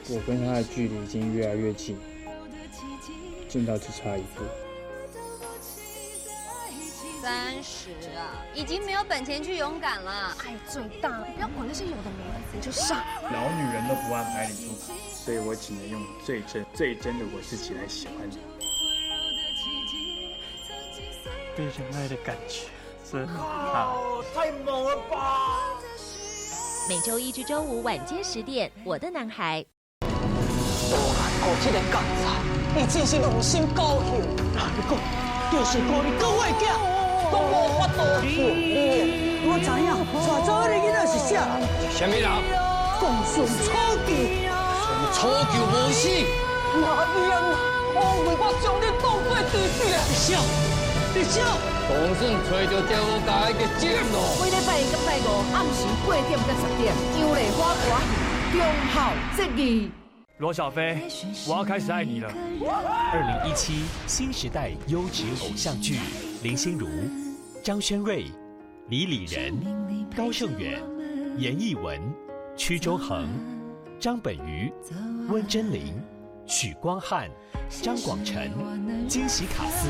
我跟他的距離已經越來越近，近到只差一步。 30啊，已經沒有本錢去勇敢了。愛最大，不要管那些有的沒的，你就上。老女人都不按牌理出牌，所以我只能用最真、最真的我自己來喜歡你。被人愛的感覺真好，太猛了吧！每週一至週五晚間10點，我的男孩。韓國這个監察，伊真是良心高興。你講，就是講你各位囝，都無法度處理。我知影，帶走彼个囡仔是啥人？啥物人？公孫楚球。楚球無死。那你啊，我為我將你當作知己啊！你笑，你笑。當算揣著趙家的個賤咯。每禮拜一佮拜五暗時8點到10點，張麗花歌戲忠孝節義。羅小飛，我要開始愛你了。2017新時代優質偶像劇，林心如、張軒睿、李李仁、高勝遠、嚴藝文、屈中恆、張本魚、溫貞菱、許光漢、張廣成，驚喜卡司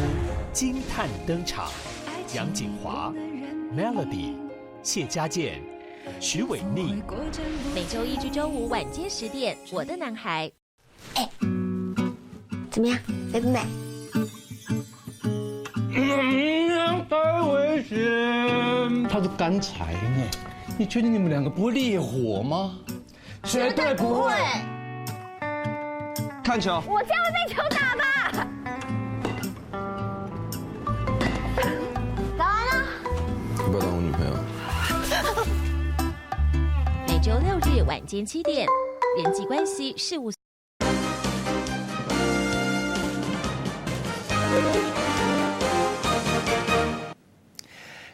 驚嘆登場，楊謹華、Melody、謝家健、許瑋甯。每週一至週五晚間10點，我的男孩。哎，怎麼樣，美不美？嗯，太危險！他是乾柴呢，你確定你們兩個不會烈火嗎？絕對不會。看球。我這樣會被球打吧？早安啊！要不要當我女朋友？每週六日晚間7點，人際關係事務。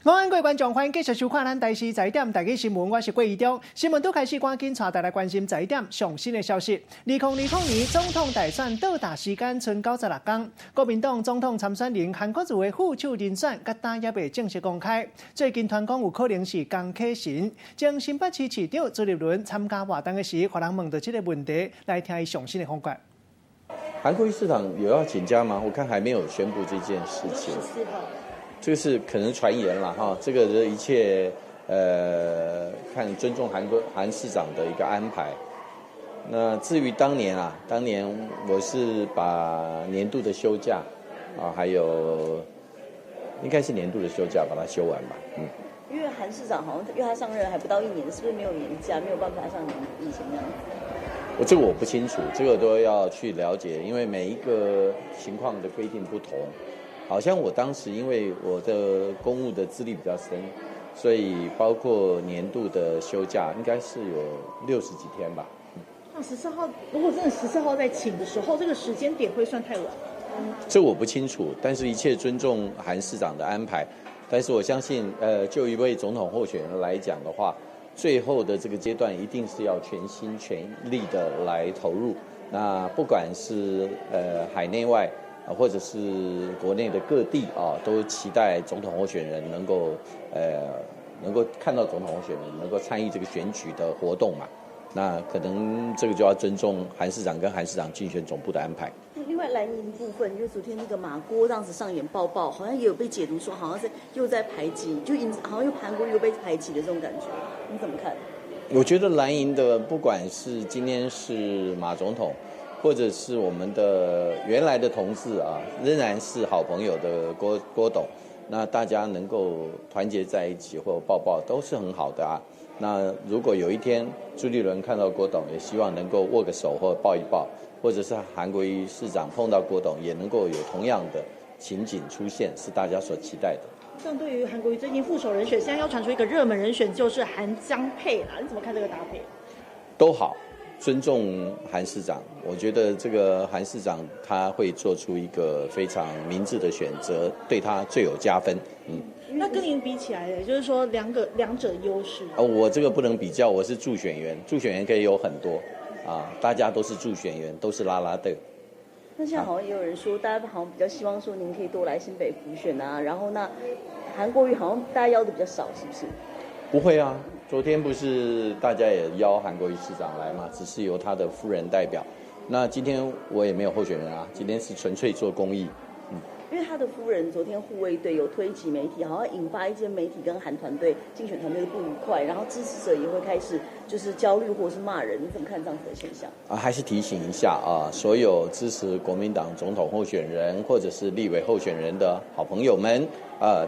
午安，各位觀眾，歡迎繼續收看咱台視十一點台語新聞，我是郭怡中。新聞拄開始，趕緊帶大家關心十一點上新的消息。2020年總統大選到達時間賰96工，國民黨總統參選人韓國瑜的副手人選，佮今猶未正式公開。最近傳講有可能是江啟臣。前新北市市長朱立倫參加活動的時，予人問到這個問題，來聽伊上新的風格。韓國瑜市長有要請假嗎？我看還沒有宣布這件事情。這個是可能傳言了哈，這個一切，看尊重韓國韓市長的一個安排。那至於當年啊，當年我是把年度的休假啊，還有應該是年度的休假把它休完吧，嗯。因為韓市長好像因為他上任還不到一年，是不是沒有年假，沒有辦法像以前那樣子？我這個我不清楚，這個都要去了解，因為每一個情況的規定不同。好像我當時因為我的公務的資歷比較深，所以包括年度的休假應該是有60幾天吧。那十四號，如果真的十四號再請的時候，這個時間點會算太晚？這我不清楚，但是一切尊重韓市長的安排。但是我相信，就一位總統候選人來講的話，最後的這個階段一定是要全心全力的來投入。那不管是海內外，或者是國內的各地啊，都期待總統候選人能夠看到總統候選人能夠參與這個選舉的活動嘛。那可能這個就要尊重韓市長跟韓市長競選總部的安排。另外藍營部分，因為昨天那個馬郭這樣子上演抱抱，好像也有被解讀說，好像是又在排擠，就好像又韓國瑜又被排擠的這種感覺，你怎麼看？我覺得藍營的不管是今天是馬總統，或者是我們的原來的同事啊，仍然是好朋友的郭董，那大家能夠團結在一起或抱抱都是很好的啊。那如果有一天朱立倫看到郭董，也希望能夠握個手或抱一抱，或者是韓國瑜市長碰到郭董，也能夠有同樣的情景出現，是大家所期待的。像對於韓國瑜最近副手人選，現在要傳出一個熱門人選，就是韓江配啦，你怎麼看這個搭配？都好。尊重韓市長，我覺得這個韓市長他會做出一個非常明智的選擇，對他最有加分。嗯，那跟您比起來，也就是說兩者優勢。啊，我這個不能比較，我是助選員，助選員可以有很多，啊，大家都是助選員，都是啦啦隊。那現在好像也有人說，大家好像比較希望說您可以多來新北輔選啊，然後那韓國瑜好像大家要的比較少，是不是？不會啊。昨天不是大家也邀韓國瑜市長來嘛？只是由他的夫人代表。那今天我也沒有候選人啊，今天是純粹做公益。因為他的夫人昨天護衛隊有推擠媒體，好像引發一些媒體跟韓團隊競選團隊的不愉快，然後支持者也會開始就是焦慮或者是罵人。你怎麼看這樣子的現象？啊，還是提醒一下啊，所有支持國民黨總統候選人或者是立委候選人的好朋友們，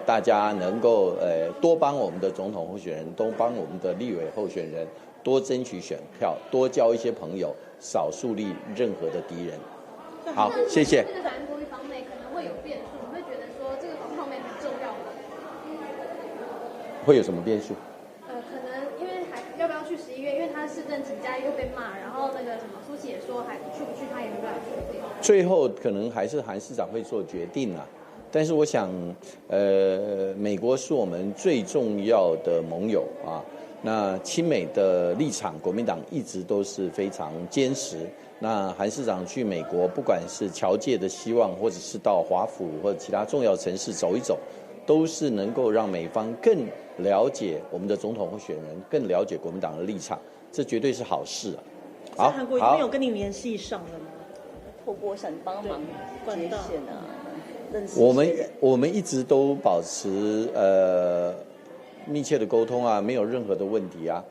大家能夠多幫我們的總統候選人，多幫我們的立委候選人，多爭取選票，多交一些朋友，少樹立任何的敵人。好，謝謝。會有變數，你會覺得說這個訪美很重要嗎？會有什麼變數？可能因為還要不要去11月，因為他市政請假又被罵，然後那個什麼蘇起也說還去不去，他也沒辦法決定。最後可能還是韓市長會做決定啊。但是我想，美國是我們最重要的盟友啊。那親美的立場，國民黨一直都是非常堅實。那韓市長去美國，不管是僑界的希望，或者是到華府或者其他重要城市走一走，都是能夠讓美方更了解我們的總統候選人，更了解國民黨的立場，這絕對是好事啊。好，韓國瑜沒有跟你聯繫上了嗎？透過想幫忙接線啊，認識。我們一直都保持密切的溝通啊，沒有任何的問題啊。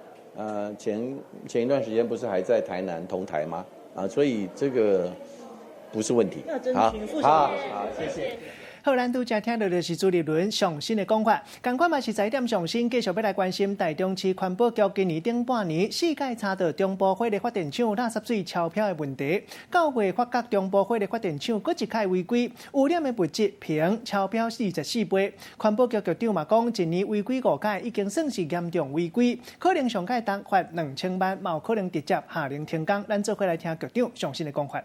前一段時間不是還在台南同台嗎？啊，所以這個不是問題。好，好，好，謝謝。好，咱拄才聽到的是朱立倫上新的講法，仝款嘛是十一點上新，繼續欲來關心台中市環保局今年頂半年四擺查著中部火力發電廠垃圾水超標的問題，九月發覺中部火力發電廠閣一擺違規，污染的物質硼超標44倍。環保局局長嘛講，一年違規五擺已經算是嚴重違規，可能上蓋重罰2000萬，嘛有可能直接下令停工。咱做伙來聽局長上新的講法。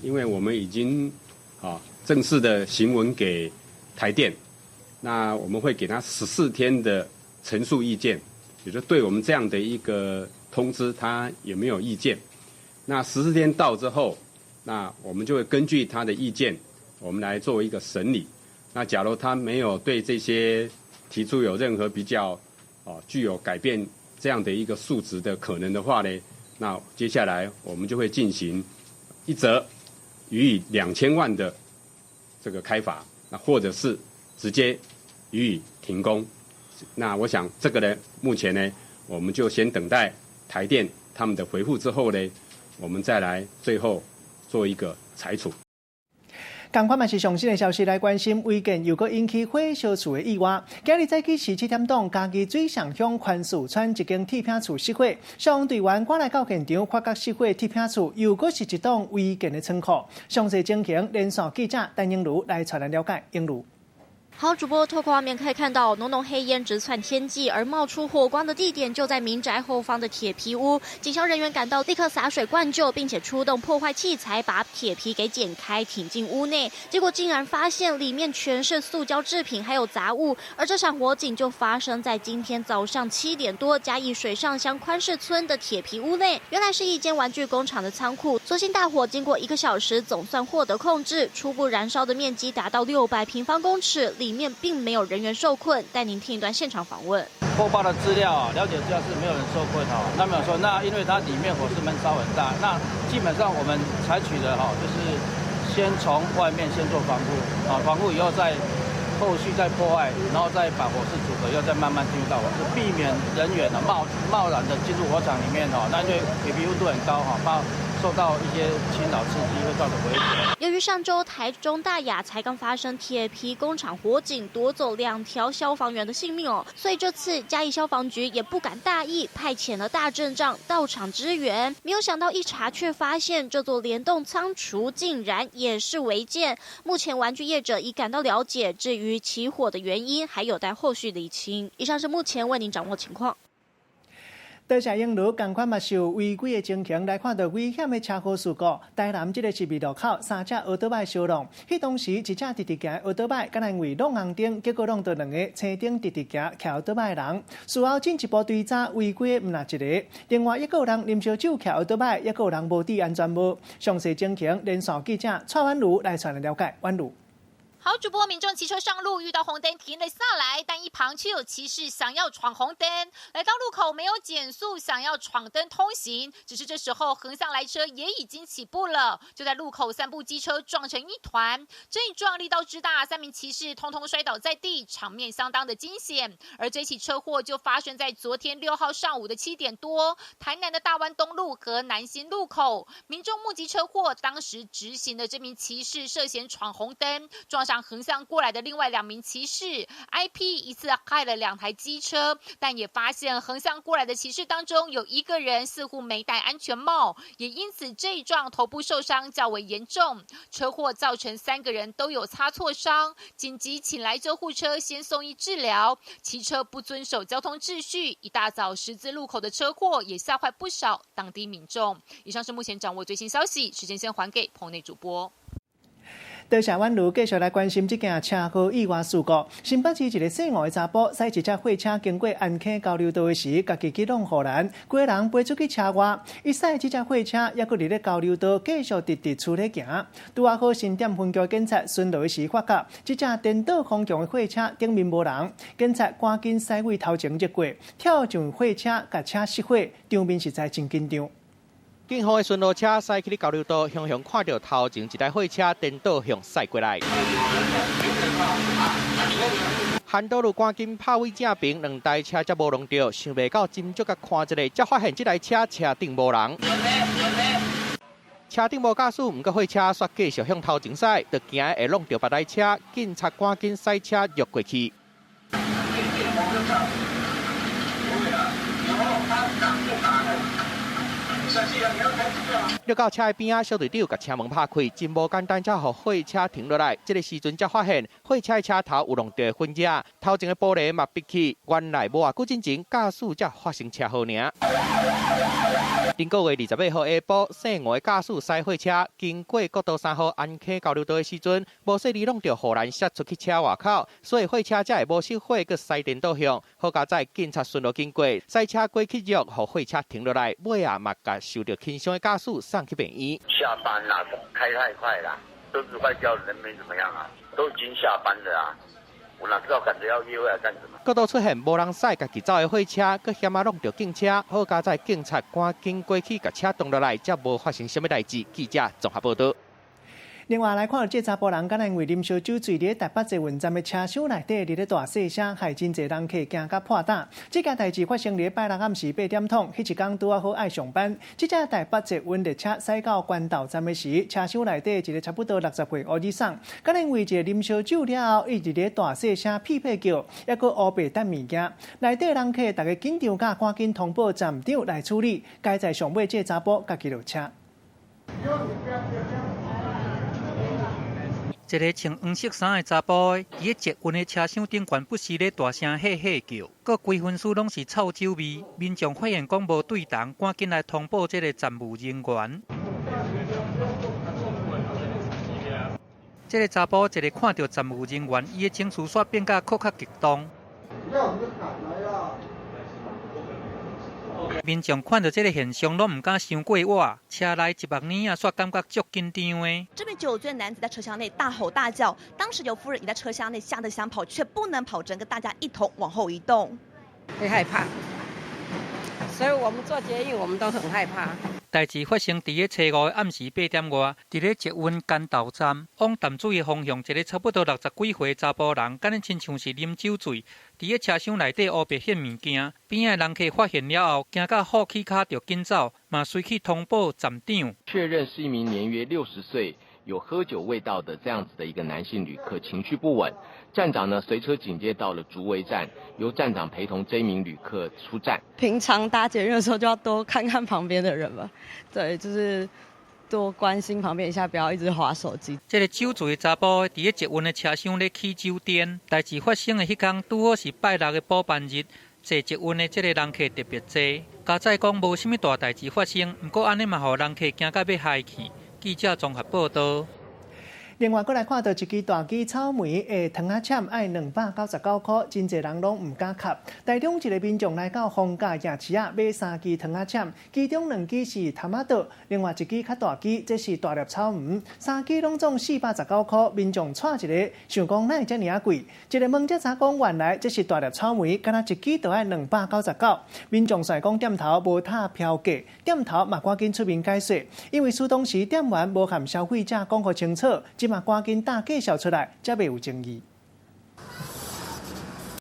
因為我們已經正式的行文給台電，那我們會給他14天的陳述意見，也就對我們這樣的一個通知，他有沒有意見？那十四天到之後，那我們就會根據他的意見，我們來做一個審理。那假如他沒有對這些提出有任何比較具有改變這樣的一個數值的可能的話呢，那接下來我們就會進行一則予以2000萬的這個開罰，那或者是直接予以停工。那我想這個呢，目前呢，我們就先等待台電他們的回覆之後呢，我們再來最後做一個裁處。仝款嘛是上新的消息來關心，違建又閣引起火燒厝的意外。今日早起時7點鐘，嘉義水上鄉寬樹村一間鐵皮厝失火，消防隊員趕來到現場，發覺失火鐵皮厝又閣是一棟違建的倉庫。詳細情形，連線記者陳英如來帶咱了解。英如。好，主播透過畫面可以看到，濃濃黑煙直竄天際，而冒出火光的地點就在民宅後方的鐵皮屋。警消人員趕到，立刻灑水灌救，並且出動破壞器材把鐵皮給剪開，挺進屋內。結果竟然發現裡面全是塑膠製品，還有雜物。而這場火警就發生在今天早上7點多，嘉義水上鄉寬市村的鐵皮屋內。原來是一間玩具工廠的倉庫。所幸大火經過1個小時，總算獲得控制。初步燃燒的面積達到600平方公尺。裡面並沒有人員受困，帶您聽一段現場訪問。破報的資料啊，了解資料是沒有人受困哈。那沒有說，那因為它裡面火勢悶燒很大，那基本上我們採取的哈，就是先從外面先做防護啊，防護以後再後續再破壞，然後再把火勢阻隔，又再慢慢進入到火勢，避免人員呢貿貿然的進入火場裡面哈。那因為鐵皮溫度很高哈，怕受到一些侵擾刺激會造成危險。由於上周台中大雅才剛發生鐵皮工廠火警，奪走2條消防員的性命哦，所以這次嘉義消防局也不敢大意，派遣了大陣仗到場支援。沒有想到一查卻發現這座聯動倉儲竟然也是違建。目前玩具業者已趕到了解，至於起火的原因還有待後續釐清。以上是目前為您掌握情況。多謝英如，仝款嘛是有違規的情形來看著危險的車禍事故。台南這個十字路口，三隻歐多擺相撞，彼當時一隻直直行歐多擺，敢若因為挵紅燈，結果挵著兩个青燈直直行騎歐多擺的人。事後進一步追查，違規的毋但一个，另外抑閣有人啉燒酒騎歐多擺，抑閣有人無戴安全帽。詳細情形，連線記者蔡婉如來帶咱了解。婉如。好，主播民众骑车上路，遇到红灯停了下来，但一旁却有骑士想要闯红灯，来到路口没有减速，想要闯灯通行。只是这时候横向来车也已经起步了，就在路口三部机车撞成一团，这一撞力道之大，三名骑士通通摔倒在地，场面相当的惊险。而这起车祸就发生在昨天6号上午的7点多，台南的大湾东路和南新路口，民众目击车祸，当时直行的这名骑士涉嫌闯红灯，撞上横向过来的另外两名骑士，IP 一次害了两台机车，但也发现横向过来的骑士当中有一个人似乎没戴安全帽，也因此这一撞头部受伤较为严重。车祸造成三个人都有擦挫伤，紧急请来救护车先送医治疗。骑车不遵守交通秩序，一大早十字路口的车祸也吓坏不少当地民众。以上是目前掌握最新消息，时间先还给棚内主播。多谢婉如，继续来关心这件车祸意外事故。新北市一个姓吴的查埔，驶一架货车经过安坑交流道的时，家己去挵护栏，规人飞出去车外。伊驶这架货车，犹阁伫咧交流道继续直直出咧行。拄仔好新店分局警察巡逻时发觉，这架颠倒方向的货车顶面无人，警察赶紧驶位头前入过，跳上货车，共车熄火，场面实在真紧张。警方的巡逻车驶去交流道，雄雄看到头前一台货车颠倒向驶过来。韩道路赶紧拍位正平，两台车才无挵著，想袂到斟酌共看一下，才发现这台车车顶无人。车顶无驾驶，毋过货车煞继续向头前驶，就惊会挵著别台车，警察赶紧驶车跃过去。掠到车的边仔，小队长共车门拍开，真无简单，才予货车停落来。这个时阵才发现，货车的车头有挵著粉遮，头前的玻璃嘛闭起。原来无偌久进前，驾驶才发生车祸尔。顶个月28号下晡，姓吴的驾驶驶货车经过国道3号安坑交流道的时阵，无细腻挵著护栏摔出去车外口，所以货车才会无熄火，阁驶颠倒向。好佳哉，警察巡逻经过，驶车过去约，予货车停落来，尾仔嘛共受著轻伤的驾驶送去病院。下班啦，开太快啦，车子坏掉，人没怎么样啊，都已经下班了啊。我哪知道赶着要约会来干什么？阁度出现无人驶家己走的货车，阁险仔挵著警车，好佳哉，警察赶紧过去共车挡落来，才无发生啥物代志。记者综合报道。另外来看著这查埔人，敢若因为啉烧酒醉，伫台北捷运站的车厢内底，伫咧大细声，害真济人客惊甲破胆。这件代志发生伫拜六暗时8点钟，彼一工拄仔好爱上班。这架台北捷运列车驶到关岛站的时，车厢内底一个差不多60岁乌尼桑，敢若因为一个啉烧酒了后，伊伫咧大细声屁屁叫，犹阁乌白掷物件。内底人客逐家紧张甲赶紧通报站长来处理。佳哉上尾这查埔家己落车。一个穿黄色衫的查埔，伫咧捷运的车厢顶悬，不时咧大声嘿嘿叫，阁规身躯拢是臭酒味。民众发现讲无对头，赶紧来通报这个站务人员。这个查埔一个看著站务人员，伊的情绪煞变甲阁较激动。民众看到这个现象，拢毋敢伤过活。车内一目年啊，煞感觉足紧张的。这名酒醉男子在车厢内大吼大叫，当时有夫人也在车厢内吓得想跑，却不能跑，整个大家一同往后移动。会害怕，所以我们坐捷运，我们都很害怕。代志发生伫咧初五的暗时8点外，伫咧捷运关岛站往淡水的方向，一个差不多60几岁查埔人，敢若亲像是啉酒醉，伫咧车厢内底乌白献物件，边仔的人客发现了后，惊甲好起跤就紧走，嘛随去通报站长。确认是一名年约60岁、有喝酒味道的这样子的一个男性旅客，情绪不稳。站长呢随车警戒到了竹围站，由站长陪同这名旅客出站。平常搭捷运的时候就要多看看旁边的人吧，对，就是多关心旁边一下，不要一直滑手机。这个酒醉的查埔伫咧捷运的车厢咧起酒癫，代志发生的彼天拄好是拜六的补班日，坐捷运的这个人客特别济。佳哉讲无啥物大代志发生，毋过按呢嘛予人客惊甲欲害去。记者综合报道。另外，閣來看到一支大支草莓的糖仔攕愛299箍，真濟人攏毋敢合。台中一个民眾來到逢甲夜市仔買三支糖仔攕，其中兩支是潭仔島，另外一支較大支，這是大粒草莓，三支攏總419箍。民眾掣一个，想講哪會遮爾仔貴？一个問才知講原來這是大粒草莓，敢若一支就愛299。民眾煞講店頭無塔標價，店頭嘛趕緊出面解釋，因為當時店員無和消費者講予清楚，這馬趕緊打介紹出來，才袂有爭議。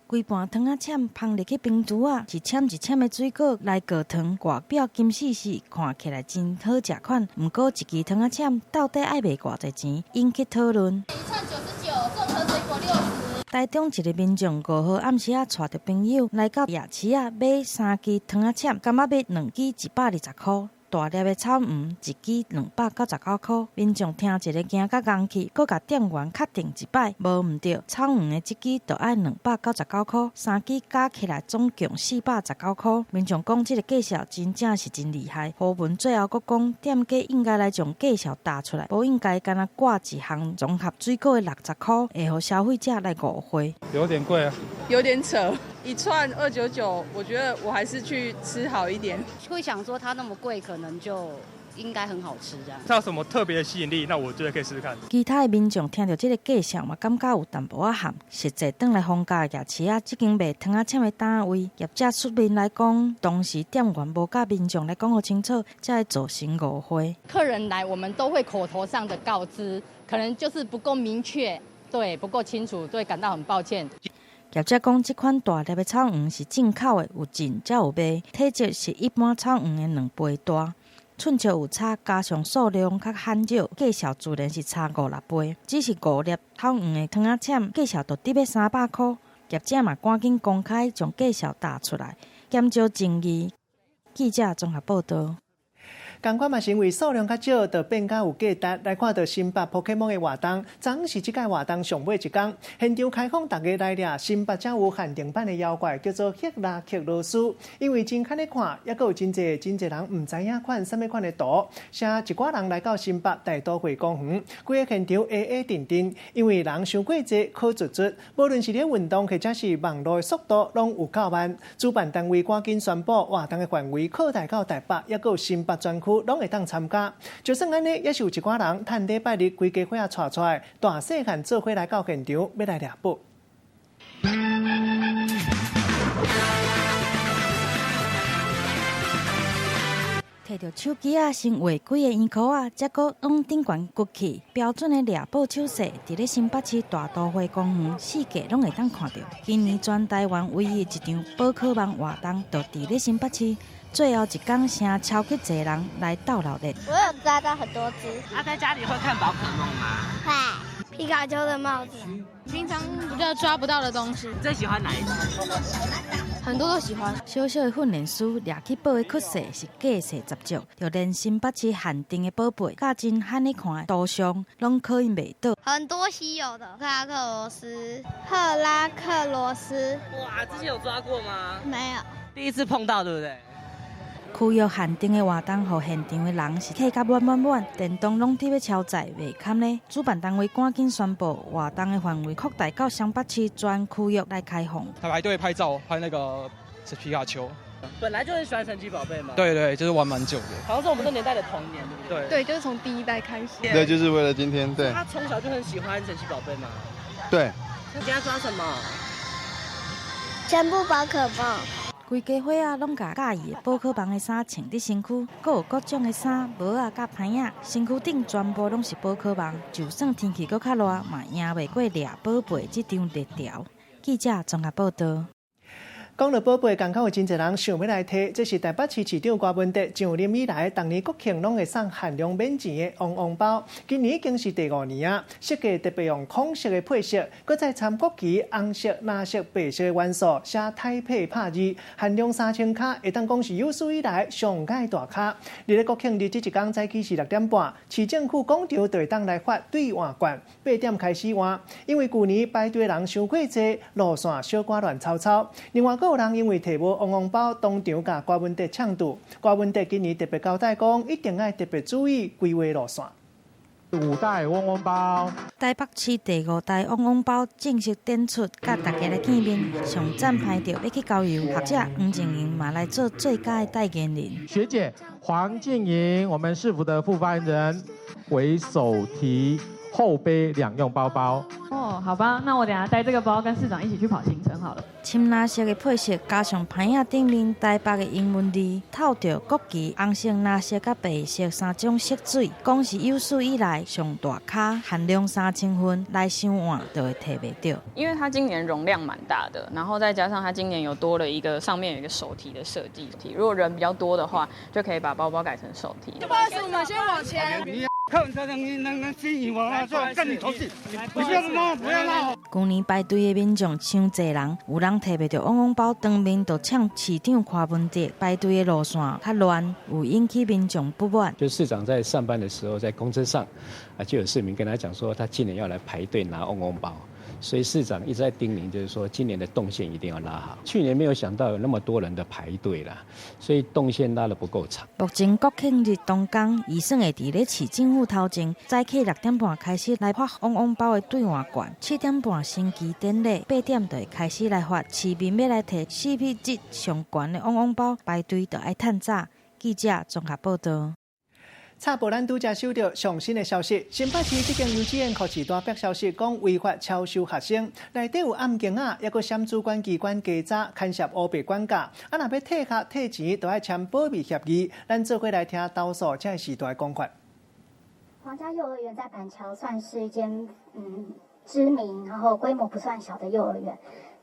規盤糖仔攕放入去冰櫥仔，一攕一攕的水果來過糖，外表金絲絲，看起來真好食款。毋過一支糖仔攕到底愛賣偌濟錢，引起討論。一串99，綜合水果60。台中一个民眾5號暗時仔帶著朋友來到夜市仔買三支糖仔攕，感覺買兩支120箍。大粒的草莓一支299箍，民眾聽一个驚甲戇去，閣共店員確定一擺，無毋對，草莓的這支就愛299箍，三支加起來總共419箍。民眾講這个介紹真正是真厲害。何文最後閣講，店家應該來將介紹打出來，無應該干焦掛一項綜合水果的60箍，會予消費者來誤會。有點貴啊，有點扯。一串299，我覺得我還是去吃好一點。會想說它那麼貴，可能就應該很好吃這樣。它有什麼特別的吸引力？那我覺得可以試試看。其他的民眾聽著這个介紹嘛，感覺有淡薄仔譀。實際轉來逢甲夜市仔，這間賣糖仔攕的單位業者出面來講，當時店員無佮民眾來講予清楚，才會造成誤會。客人來，我們都會口頭上的告知，可能就是不夠明確，對，不夠清楚，對，感到很抱歉。業者講，這款大粒的草莓是進口的，有進才有賣，體積是一般草莓的2倍大，寸尺有差，加上數量較罕少，價數自然是差5、6倍。只是5粒草莓的糖仔攕，價數就得欲300箍。業者嘛趕緊公開將價數打出來，減少爭議。記者綜合報導。仝款嘛是因為數量較少，就變較有價值。來看著新北寶可夢的活動，昨是這屆活動上尾一工，現場開放逐家來掠新北才有限定版的妖怪，叫做赫拉克羅斯。因為真罕咧看，猶閣有真濟真濟人毋知影款啥物款的圖，啥一寡人來到新北大都會公園，規个現場黑黑陣陣，因為人傷過濟，可卒卒。無論是咧運動或者是網路的速度，攏有夠慢。主辦單位趕緊宣布活動的範圍擴大到台北，猶閣有新北專區。攏會當參加，就算按呢，也是有一寡人趁禮拜日規家伙仔𤆬出來，大細漢做伙來到現場，欲來掠寶。摕著手機仔，先畫幾个圓箍仔，才閣往頂懸舉起，標準的掠寶手勢，佇咧新北市大都會公園，四界攏會當看著。今年全台灣唯一一場寶可夢活動，就佇咧新北市。最後一工，聲超級濟人來鬥鬧熱。我有抓到很多隻。啊，在家裡會看寶可夢嗎？會。皮卡丘的帽子。平常比較抓不到的東西。最喜歡哪一隻？很多都喜歡。小小的訓練師掠起寶的趨勢是價勢十足，就連新北市限定的寶貝，佮真罕咧看的圖像，攏可以袂倒。很多稀有的，赫拉克羅斯，赫拉克羅斯。哇，之前有抓過嗎？沒有。第一次碰到，對不對？區域限定的活動，予現場的人是客甲滿滿滿，電動攏佇欲超載，袂堪咧。主辦單位趕緊宣布活動的範圍擴大到雙北市全區域來開放。他排隊拍照，拍那個皮卡丘。本來就很喜歡神奇寶貝嘛。對對，就是玩蠻久的。好像是我們這年代的童年，對不對？對，就是從第一代開始。對，就是為了今天。對。他從小就很喜歡神奇寶貝嘛。對。你今天抓什麼？全部寶可夢。規家伙仔攏共佮意的寶可夢的衫穿佇身軀，閣有各種的衫、帽仔佮牌仔，身軀頂全部攏是寶可夢。就算天氣閣較熱，嘛贏袂過掠寶貝這場熱潮。記者綜合報導。講著寶貝，仝款有真濟人想欲來提，這是台北市市長郭文哲上任以來，逐年國慶攏會送限量免錢的旺旺包。今年已經是第5年啊，設計特別用孔色的配色，閣再摻國旗紅色、藍色、白色的元素，寫台北拍字，限量3000跤，會當講是有史以來上蓋大跤。佇咧國慶日這一工早起是6點半，市政府廣場就會當來發兌換券，8點開始換。因為舊年排隊人傷過濟，路線小可亂糟糟。另外，閣有人因為提無旺旺包，當場共郭文哲嗆住。郭文哲今年特別交代講，一定愛特別注意規劃路線。五代嗡嗡包。台北市第五代嗡嗡包正式展出，佮大家來見面。上讚排著欲去郊遊，學者黃靜瑩嘛來做最佳的代言人。學姐黃靜瑩，我們市府的副發言人，為手提後背兩用包包。哦，好吧，那我等下帶這個包跟市長一起去跑行程好了。深藍色的配色加上牌仔頂面台北的英文字，透著國旗紅色、藍色佮白色三種色水，講是有史以來上大咖，限量3000份來傷晚就會提袂著。因為它今年容量蠻大的，然後再加上它今年有多了一個上面有一個手提的設計，如果人比較多的話，就可以把包包改成手提。不好意思，我們先往前。客人你能能吸引我啊，就跟你投訴，你不要鬧，不要鬧。舊年排隊的民眾傷濟人，有人提袂著嗡嗡包，當面就嗆市長柯文哲。排隊的路線較亂，有引起民眾不滿。就市長在上班的時候，在公車上啊，就有市民跟他講說，他今年要來排隊拿嗡嗡包，所以市長一直在叮嚀，就是說今年的動線一定要拉好。去年沒有想到有那麼多人的排隊啦，所以動線拉得不夠長。目前國慶日當天，預算會佇咧市政府頭前，早起6點半開始來發嗡嗡包的兌換券，7點半升旗典禮，8點就會開始來發。市民欲來提 CP 值上懸的嗡嗡包，排隊就愛趁早。記者綜合報道。插播咱拄才收著上新的消息，新北市這間幼稚園予市大白消息講違法超收學生，內底有暗間仔，抑閣閃主管機關稽查牽涉烏白管教，啊，若欲退學退錢，都愛簽保密協議。咱做伙來聽投訴這个時代講法。皇家幼兒園在板橋算是一間知名，然後規模不算小的幼兒園。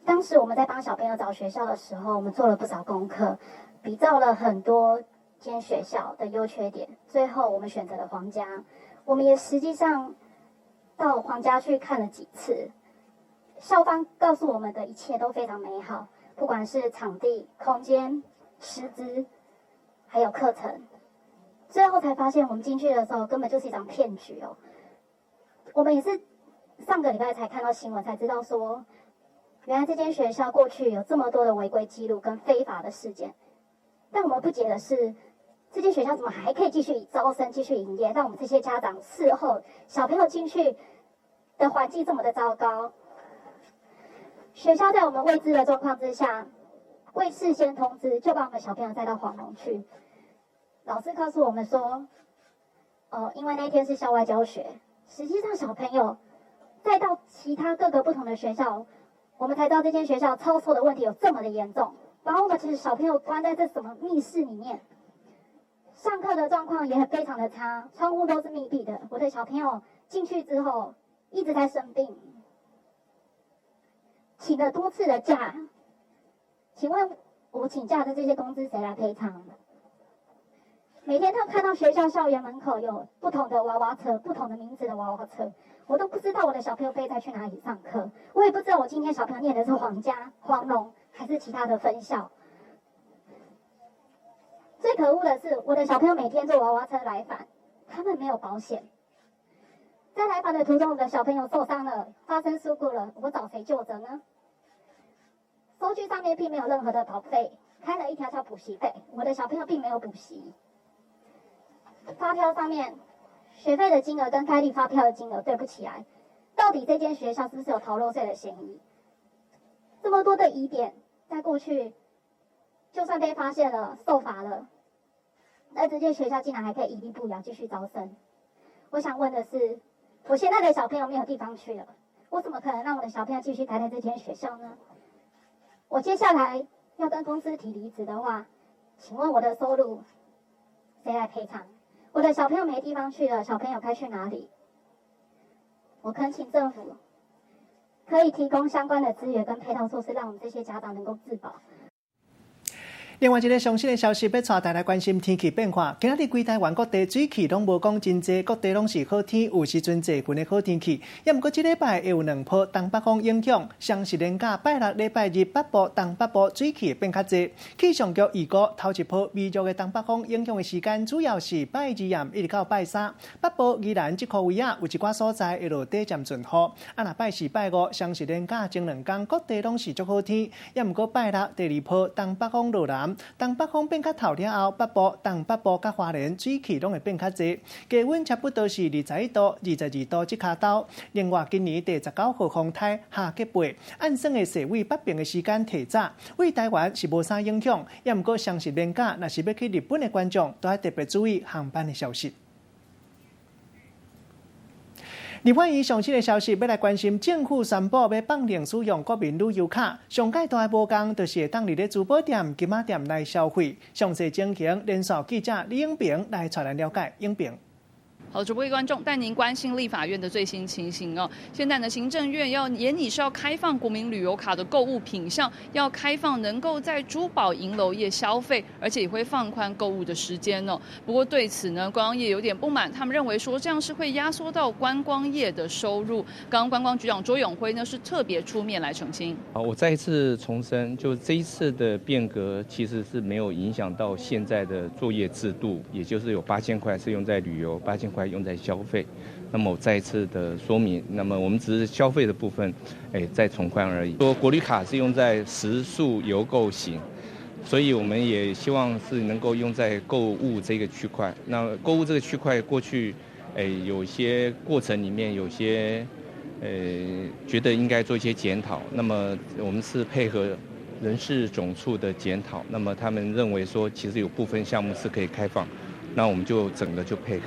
當時我們在幫小朋友找學校的時候，我們做了不少功課，比照了很多間學校的優缺點，最後我們選擇了皇家。我們也實際上到皇家去看了幾次，校方告訴我們的一切都非常美好，不管是場地、空間、師資，還有課程。最後才發現，我們進去的時候根本就是一場騙局哦。我們也是上個禮拜才看到新聞，才知道說，原來這間學校過去有這麼多的違規記錄跟非法的事件。但我們不解的是，這間學校怎麼還可以繼續招生、繼續營業？讓我們這些家長事後小朋友進去的環境這麼的糟糕。學校在我們未知的狀況之下，未事先通知就把我們小朋友帶到黃龍去。老師告訴我們說，哦，因為那天是校外教學，實際上小朋友再到其他各個不同的學校，我們才知道這間學校超收的問題有這麼的嚴重，把我們其實小朋友關在這什麼密室裡面，上課的狀況也非常的差，窗戶都是密閉的。我的小朋友進去之後一直在生病，請了多次的假，請問我請假的這些工資誰來賠償？每天都看到學校校園門口有不同的娃娃車，不同的名字的娃娃車，我都不知道我的小朋友被帶去哪裡上課，我也不知道我今天小朋友念的是皇家、黃龍還是其他的分校。最可惡的是，我的小朋友每天坐娃娃車來返，他們沒有保險，在來返的途中，我的小朋友受傷了，發生事故了，我找誰究責呢？收據上面並沒有任何的保費，開了一條叫補習費，我的小朋友並沒有補習。發票上面學費的金額跟開立發票的金額對不起來，到底這間學校是不是有逃漏稅的嫌疑？這麼多的疑點，在過去就算被發現了、受罰了，那這間學校竟然還可以屹立不搖繼續招生。我想問的是，我現在的小朋友沒有地方去了，我怎麼可能讓我的小朋友繼續待在這間學校呢？我接下來要跟公司提離職的話，請問我的收入誰來賠償？我的小朋友沒地方去了，小朋友該去哪裡？我懇請政府可以提供相關的資源跟配套措施，讓我們這些家長能夠自保。另外一个上新的消息，欲帶大家來關心天氣變化。今仔日規台灣各地水汽攏無講真濟，各地攏是好天，有時陣濟雲的好天氣。抑毋過這禮拜會有兩波東北風影響，雙十連假拜六禮拜日北部、東北部水汽會變較濟。氣象局預估頭一波微弱的東北風影響的時間，主要是拜二暗一直到拜三。北部宜蘭這區位仔有一寡所在會落短暫陣雨。啊，若拜四、拜五雙十連假前兩工，各地攏是足好天。抑毋過拜六第二波東北風落南。南。东北风變較透了後，北部、東北部佮花蓮水汽攏會變較濟，低溫差不多是21度、22度這跤兜。另外，今年第19號風颱哈吉貝，按算會駛往北爿的時間提早，對台灣是無啥影響。也毋過，雙十連假若是欲去日本的觀眾，都愛特別注意航班的消息。立法院上新的消息，欲來關心政府宣布欲放任使用國民旅遊卡，上蓋大的無仝就是會當佇咧珠寶店、金仔店來消費。詳細情形，連線記者李永平來帶咱了解。永平。好，主播觀眾帶您關心立法院的最新情形哦。現在呢，行政院要研擬是要開放國民旅遊卡的購物品項，要開放能夠在珠寶銀樓業消費，而且也會放寬購物的時間哦。不過對此呢，觀光業有點不滿，他們認為說這樣是會壓縮到觀光業的收入。剛剛觀光局長卓永輝呢是特別出面來澄清。好，我再一次重申，就這一次的變革其實是沒有影響到現在的作業制度，也就是有8000塊是用在旅遊，8000塊用在消費，那麼我再一次的說明，那麼我們只是消費的部分，再從寬而已。說國旅卡是用在食宿遊購行，所以我們也希望是能夠用在購物這個區塊。那購物這個區塊過去，有些過程裡面有些，覺得應該做一些檢討。那麼我們是配合人事總處的檢討，那麼他們認為說其實有部分項目是可以開放，那我們就整個就配合。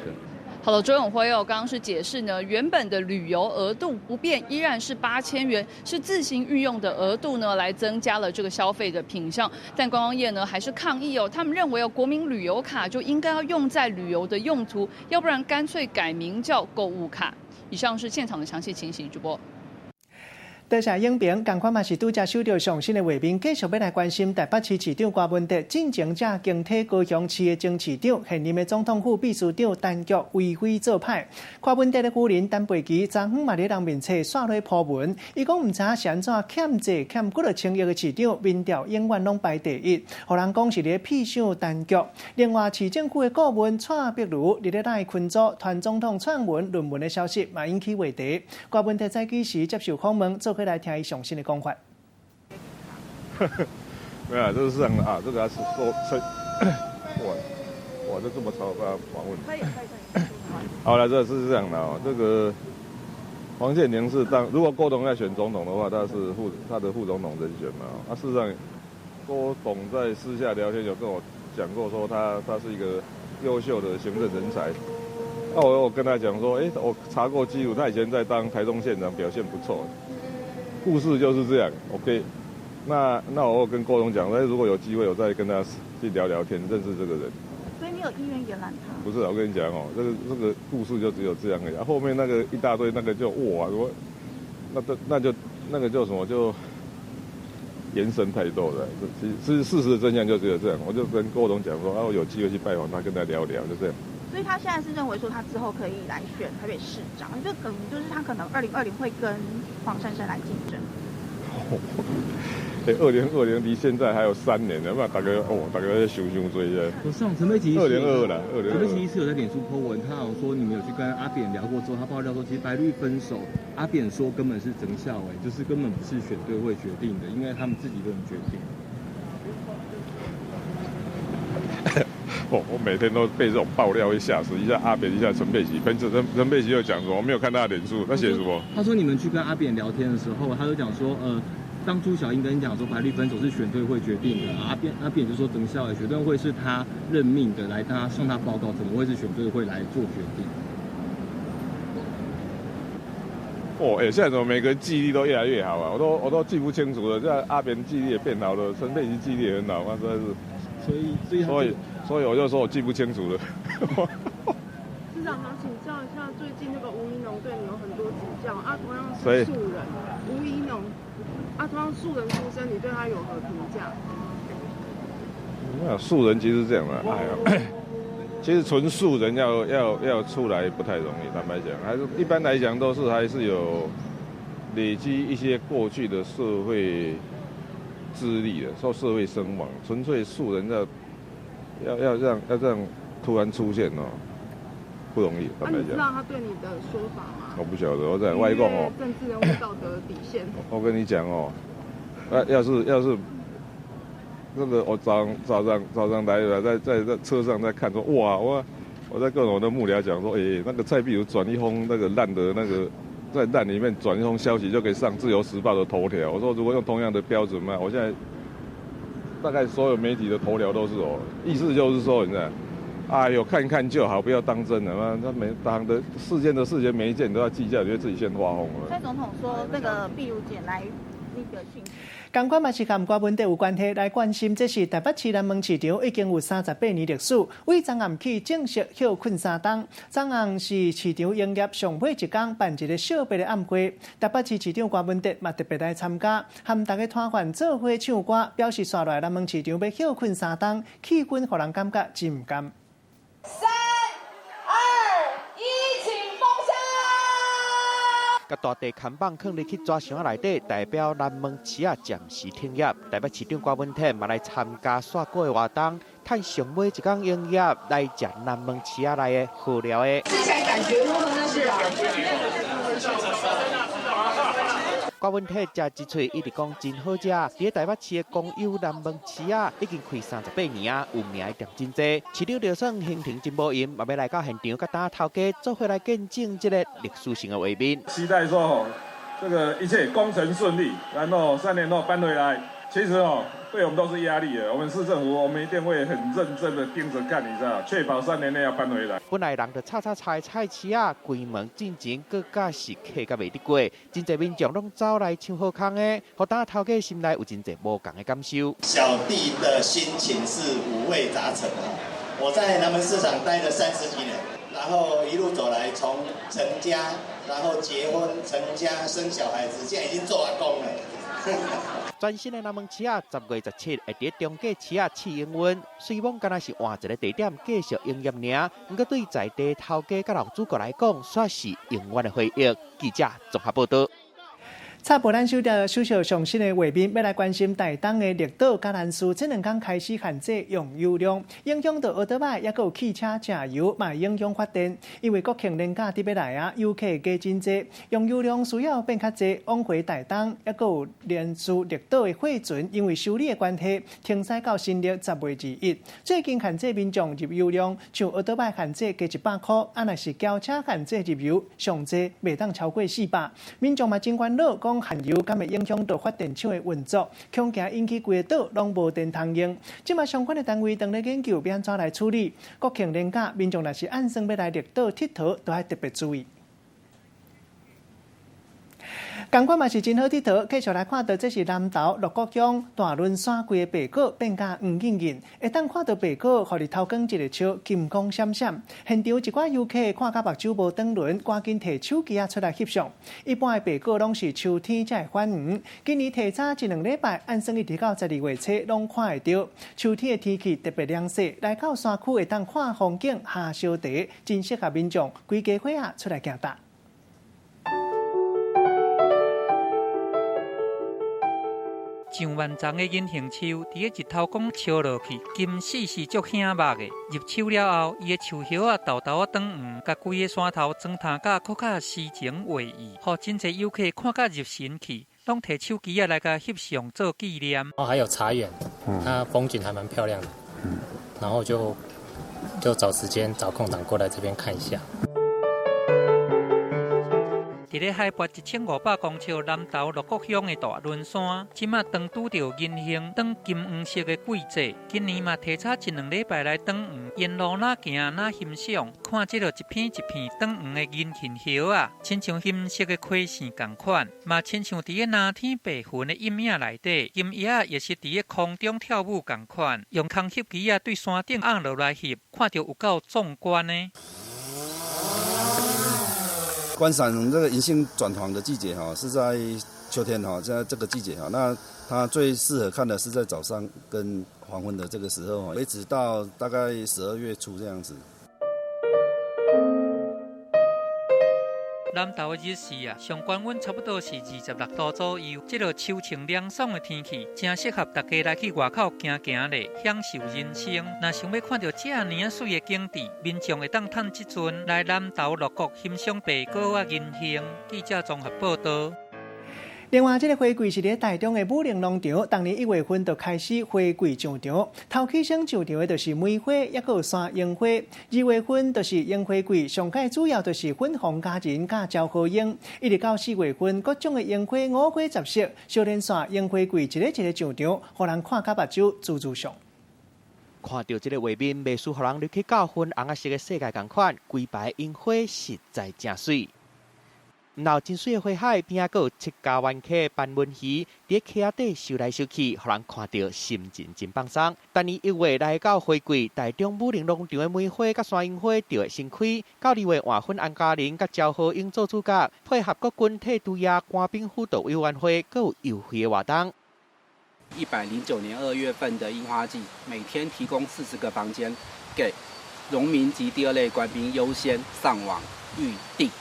好了，卓永輝哦，剛剛是解釋呢，原本的旅遊額度不變，依然是8000元，是自行運用的額度呢，來增加了這個消費的品項。但觀光業呢還是抗議哦，他們認為哦，國民旅遊卡就應該要用在旅遊的用途，要不然乾脆改名叫購物卡。以上是現場的詳細情形，主播。多謝影評，仝款嘛是拄才收著上新的畫面，繼續欲來關心台北市市長柯文哲進前才經替高雄市的前市長、現任的總統府秘書長陳菊為非做歹。柯文哲的夫人陳佩琪昨昏嘛佇人面冊煞咧 po 文，伊講毋知影是按怎欠債欠幾若千億的市長，民調永遠攏排第一，予人講是咧屁想陳菊。另外，市政府的顧問蔡碧如佇咧賴群組傳總統串文論文的消息嘛引起話題。柯文哲早起時接受訪問，做伙來聽伊上新的講法。沒有，這是這樣的啊，這個還是說，哇，哇，這這麼吵，不要訪問。可以，可以，可以。好了，這是這樣的哦，這個黃建庭是當如果郭董要選總統的話，他是副他的副總統人選嘛。啊，事實上，郭董在私下聊天有跟我講過，說他是一個優秀的行政人才。那我跟他講說，哎，我查過記錄，他以前在當台中縣長表現不錯。故事就是這樣，OK 那我跟郭董講，那如果有機會，我再跟他去聊聊天，認識這個人。所以你有意願延攬他？不是，我跟你講哦，這個故事就只有這樣而已。後面那個一大堆，那個就哇，我那就那個叫什麼就延伸太多了。其實事實的真相就只有這樣。我就跟郭董講說，啊，我有機會去拜訪他，跟他聊聊，就這樣。所以他現在是認為說，他之後可以來選台北市長，就可能就是他可能2020會跟黃珊珊來競爭。欸，2020離現在還有3年呢，那大家哦，大家在想傷濟咧。我上陳佩琪2022啦，2022。陳佩琪是有在臉書 po 文，他好像說你們有去跟阿扁聊過之後，他爆料說其實白綠分手，阿扁說根本是成效哎，就是根本不是選對會決定的，因為他們自己都能決定。哦，我每天都被這種爆料會嚇死，一下阿扁，一下陳佩琪，陳佩琪又講什麼？我沒有看他的臉書，他寫什麼？他說你們去跟阿扁聊天的時候，他就講說，當初小英跟你講說白綠分手是選對會決定的，阿扁就說等下，選對會是他任命的，來他向他報告，怎麼會是選對會來做決定？哦，欸，現在怎麼每個人記憶力都越來越好啊？我都記不清楚了。現在阿扁記憶力也變好了，陳佩琪記憶力也很好，那實在是。所以我就說我記不清楚了。市長，想請教一下，最近那個吳怡農對你有很多指教啊，同樣是素人，吳怡農啊，同樣素人出身，你對他有何評價？那素人其實是這樣的，哎呀，其實純素人要出來不太容易，坦白講，還是一般來講都是還是有累積一些過去的社會資歷的，受社會聲望，純粹素人要這樣突然出現哦，不容易。坦白講。啊，你知道他對你的說法嗎？我不曉得，我在外講哦。政治人物道德底線。我跟你講哦，啊，要是這個我早上來了，在車上在看，說哇，我在跟我的幕僚講說，欸，那個蔡壁如轉一封那個爛的那個，在爛裡面轉一封消息就可以上自由時報的頭條。我說如果用同樣的標準嘛，我現在大概所有媒體的頭條都是哦，意思就是說，你知道，哎呦，看看就好，不要當真了嘛。他每當的事件的事情每一件都要計較，覺得自己先發瘋了。蔡總統說，那個壁如姐來那個信息。仝款嘛是佮柯文哲有關係，來關心，這是台北市南門市場已經有38年歷史，對昨暗起正式歇睏3冬。昨暗是市場營業上尾一工，辦一個惜別的暗會。台北市市長柯文哲嘛特別來參加，和大家攤販做伙唱歌，表示紲落來南門市場欲歇睏3冬，氣氛予人感覺真毋甘。3、2、1，請封箱。共大地看板囥入去紙箱內底，代表南門市仔暫時停業。台北市長柯文哲嘛來參加煞閣的活動，趁上尾一工營業來食南門市仔內的好料的。吃起來感覺如何呢？市長？柯文哲食一喙，一直講真好食。佇咧台北市的公有南門市仔已經開38年啊，有名的店真濟。市長就算行程真無閒，嘛欲來到現場，佮大頭家做伙來見證這個歷史性的畫面。期待說吼，這個一切工程順利，然後3年後搬回來。其實哦，對我們都是壓力的。我們市政府，我們一定會很認真的盯着幹，你知道，確保3年內要搬回來。本來人就吵吵吵的菜市仔，關門進前，閣較是客甲袂得過，真濟民眾攏走來搶好康的，予大頭家心內有真濟無仝的感受。小弟的心情是五味雜陳啊！我在南門市場待了30幾年，然後一路走來，從成家，然後結婚、成家、生小孩子，現在已經做阿公了。全新的南門市仔10月17會佇中繼市仔試營運，雖罔敢若是換一个地點繼續營業爾，毋過對在地頭家佮老主顧來講，煞是永遠的回憶。記者綜合報導。插播咱收著收視上新的畫面，欲來關心台東的綠島佮蘭嶼，這兩工開始限制用油量，影響到歐多擺，抑閣有汽車食油，嘛會影響發電。因為國慶連假佇欲來啊，遊客加真濟，用油量需要變較濟。往回台東，抑閣有蘭嶼綠島的貨船，因為修理的關係，停駛到新曆10月21。最近限制民眾入油量，像歐多擺限制加100箍，啊若是轎車限制入油，上濟袂當超過400。民眾嘛真煩惱，講限油敢會影響到發電廠的運作，恐驚引起規個島攏無電通用。這馬相關的單位當咧研究欲按怎來處理。國慶連假，民眾若是按算欲來綠島𨑨迌，都愛特別注意。仝款嘛是真好𨑨迌，繼續來看到這是南投鹿谷鄉大崙山規个白果變甲黃穎穎，會當看到白果，予日頭光一个照，金光閃閃。現場一寡遊客看甲目睭無轉輪，趕緊提手機仔出來翕相。一般的白果攏是秋天才會泛黃，今年提早一兩禮拜，按算一直到12月初攏看會著。秋天的天氣特別涼快，來到山區會當看風景、喝燒茶，真適合民眾規家伙仔出來行踏。上萬叢的銀杏樹，佇咧日頭光照落去，金絲是足顯目的。入秋了後，伊的樹葉仔沓沓仔轉黃，共規个山頭裝扮甲閣較詩情畫意，予真濟遊客看甲入神去，攏提手機仔來共翕相做紀念。哦，還有茶園，它風景還蠻漂亮的，然後就找時間找空檔過來這邊看一下。佇咧海拔1500公尺南投鹿谷鄉的大崙山，這馬當拄著銀杏轉金黃色的季節。今年嘛提早一兩禮拜來轉黃，沿路哪行哪欣賞，看這个一片一片轉黃的銀杏葉仔，親像金色的開線仝款，嘛親像佇咧藍天白雲的陰影內底，金葉仔也是佇咧空中跳舞仝款，用空翕機仔對山頂按落來翕，看著有夠壯觀的。觀賞這個銀杏轉黃的季節哈，是在秋天哈，在這個季節哈，那它最適合看的是在早上跟黃昏的這個時候，一直到大概12月初這樣子。南投的日時啊，上懸溫差不多是26度左右。這个秋晴涼爽的天氣，真適合大家來去外口行行咧，享受人生。若想欲看著遮爾仔媠的景致，民眾會當趁這陣來南投鹿谷欣賞白果仔銀杏。記者綜合報導。另外，這个花季是佇台中的武陵農場，逐年1月份就開始花季上場。頭起先上場的就是梅花，抑閣有山櫻花。2月份就是櫻花季，上蓋主要就是粉紅佳人佮昭和櫻。一直到4月份，各種的櫻花五花十色，小連線櫻花季一个一个上場，予人看甲目睭珠珠上。看著這个畫面，袂輸予人入去到粉紅仔色的世界仝款，規排櫻花實在誠媠。毋但真媠的花海邊仔，閣有七加灣溪斑紋魚，佇溪仔底游來游去，予人看著心情真放鬆。逐年1月來到花季，台中武陵農場的梅花佮山櫻花就會先開。到2月換粉紅佳人佮昭和櫻做主角，配合國軍退伍役官兵輔導委員會，閣有優惠的活動。109年2月份的櫻花季，每天提供40個房間，給榮民及第二類官兵優先上網預訂。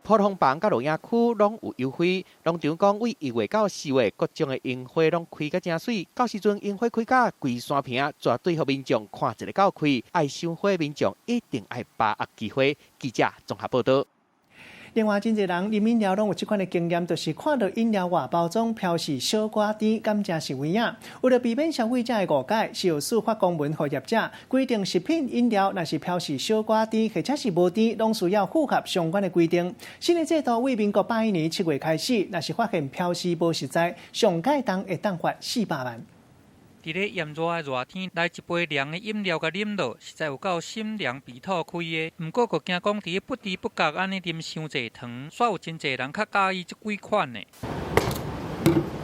普通房佮露營區攏有優惠，農場講對1月到4月，各種的櫻花攏開甲誠媠，到時陣櫻花開甲規山坪，絕對予民眾看一个夠開。愛賞花民眾一定愛把握機會。記者綜合報導。另外，真濟人啉飲料攏有這款的經驗，就是看著飲料外包裝標示小可甜，敢真是有影？為了避免消費者的誤解，食藥署發公文予業者，規定食品飲料若是標示小可甜或者是無甜，攏需要符合相關的規定。新的制度對民國101年7月開始，若是發現標示無實在，上蓋重會當罰400萬。佇咧炎熱的熱天，來一杯涼的飲料共啉落，實在有夠心涼鼻吐開的。毋過，閣驚講佇咧不知不覺按呢啉傷濟糖，煞有真濟人較佮意這幾款的。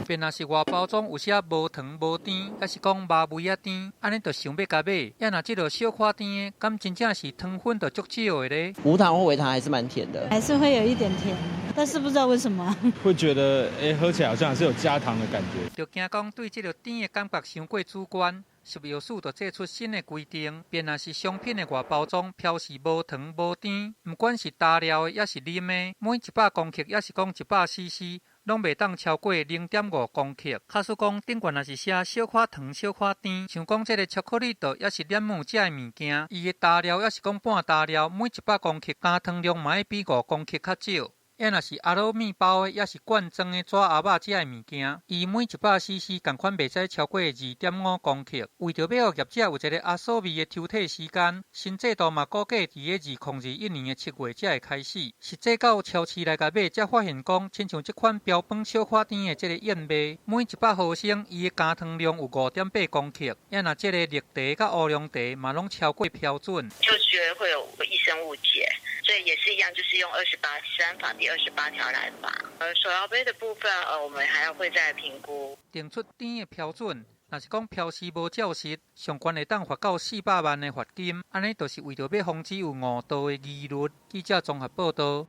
便若是外包裝有寫無糖無甜，抑是講肉味仔甜，按呢就想欲共買。啊若這个小可甜的，敢真正是糖分就足少的咧？無糖或微糖還是蠻甜的，還是會有一點甜，但是不知道為什麼。會覺得，喝起來好像還是有加糖的感覺。就驚講對這个甜的感覺傷過主觀，食藥署就祭出新的規定，便若是商品的外包裝標示無糖無甜，毋管是焦料的抑是啉的，每100公克抑是講100 CC，攏袂當超過0.5公克。假使講頂懸若是寫小可糖、小可甜，像講這个巧克力豆抑是檸檬這的物件，伊的焦料抑是講半焦料，每100公克加糖量嘛愛比5公克較少。啊若是阿魯麵包的，抑是罐裝的紙盒仔這的物件，伊每100 CC 仝款袂使超過2.5公克。為著欲予業者有一个阿索味的抽退時間，新制度嘛估計佇咧2021年的7月才會開始。實際到超市來共買，才發現講，親像這款標榜小可甜的這个燕麥，每100毫升伊的加糖量有5.8公克。啊若這个綠茶佮烏龍茶嘛攏超過標準。就覺得會有一生誤解，所以也是一樣，就是用二十八食安法第28條來罰。手搖杯的部分，我們還要會再評估。定出甜的標準，若是講標示無照實，上懸會當罰到400萬的罰金。按呢，就是為著欲防止有誤導的疑慮。記者綜合報導。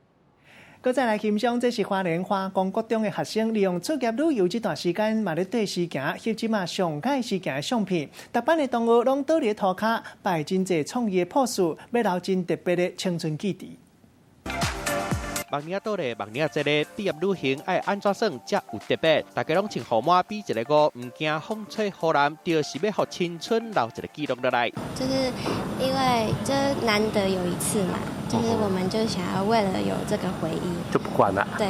閣再來欣賞，這是花蓮華光國中的學生利用卒業旅遊這段時間，嘛咧綴時行，翕這馬上蓋時行的相片。逐班的同學攏倒佇塗跤，擺真濟創意的 pose，欲留真特別的青春記憶。目年仔倒咧，目年仔這个畢業旅行愛按怎算才有特別？大家攏穿予滿比一个五，毋驚風吹雨淋，就是欲予青春留一个記錄落來。就是因為這難得有一次嘛，就是我們就想要為了有這個回憶，就不管了。對，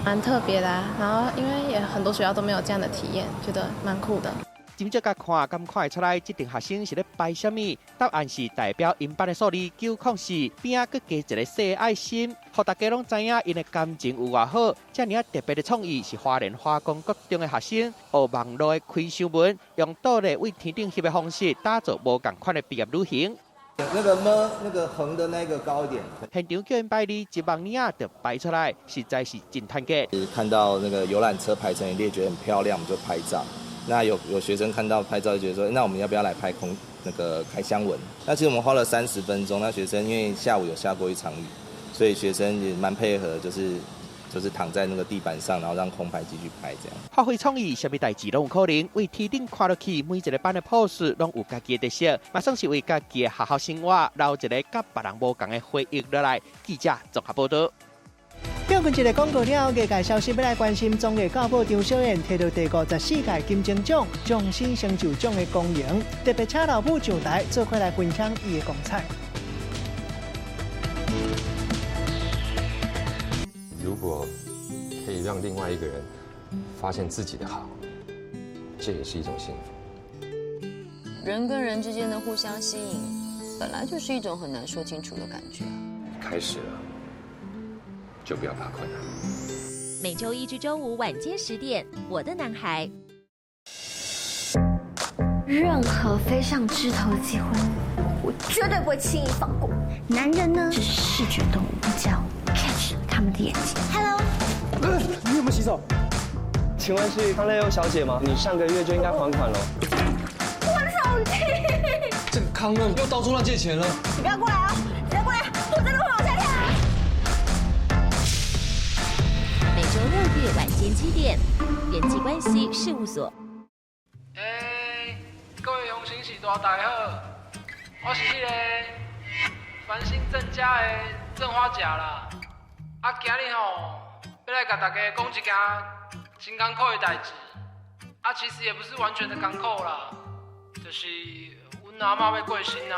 蠻特別的啊。然後因為也很多學校都沒有這樣的體驗，覺得蠻酷的。真少共看，敢看會出來？這陣學生是咧擺啥物？答案是代表𪜶班的數字904，邊仔閣加一个細愛心，予大家攏知影𪜶的感情有偌好。遮爾仔特別的創意是花蓮華光國中的學生學網路的開箱文，用倒咧對天頂翕的方式，打造無仝款的畢業旅行。那个麼，那個橫的那個高一點。現場叫𪜶擺字，一目爾仔就擺出來，實在是真團結。看到那個遊覽車排成一列，覺得很漂亮，我們就拍照。那有學生看到拍照就覺得說，那我們要不要來拍空那個開箱文？那其實我們花了30分鐘。那學生因為下午有下過一場雨，所以學生也蠻配合，就是躺在那個地板上，然後讓空拍機去拍這樣。發揮創意，啥物代誌攏有可能。對天頂看落去，每一个班的 pose 攏有家己的特色，嘛算是為家己的學校生活留一个佮別人無仝的回憶落來。記者綜合報導。表演一个廣告了，外界消息欲來關心，綜藝教母張小燕摕著第54屆金鐘獎終身成就獎的光榮，特別請老母上台做伙來分享伊的光彩。如果可以讓讓另外一個人發現自己的好，這也是一種幸福。人跟人之間的互相吸引，本來就是一種很難說清楚的感覺。開始了，就不要怕困難。每週一至週五晚間10點，《我的男孩》。任何飛上枝頭的機會，我絕對不會輕易放過。男人呢是視覺動物，只要 catch 他們的眼睛。Hello，你有沒有洗手？請問是康樂優小姐嗎？你上個月就應該還款了。我的手機。這個康樂又到處亂借錢了。你不要過來哦，你不要過來，我真的會往下跳。每週六日晚間7點，人際關係事務所。各位鄉親序大大家好，我是彼個繁星鄭家的鄭花甲啦。啊，今日吼欲來共大家講一件真艱苦的代誌。啊，其實也不是完全的艱苦啦，就是阮阿嬤欲過身啊。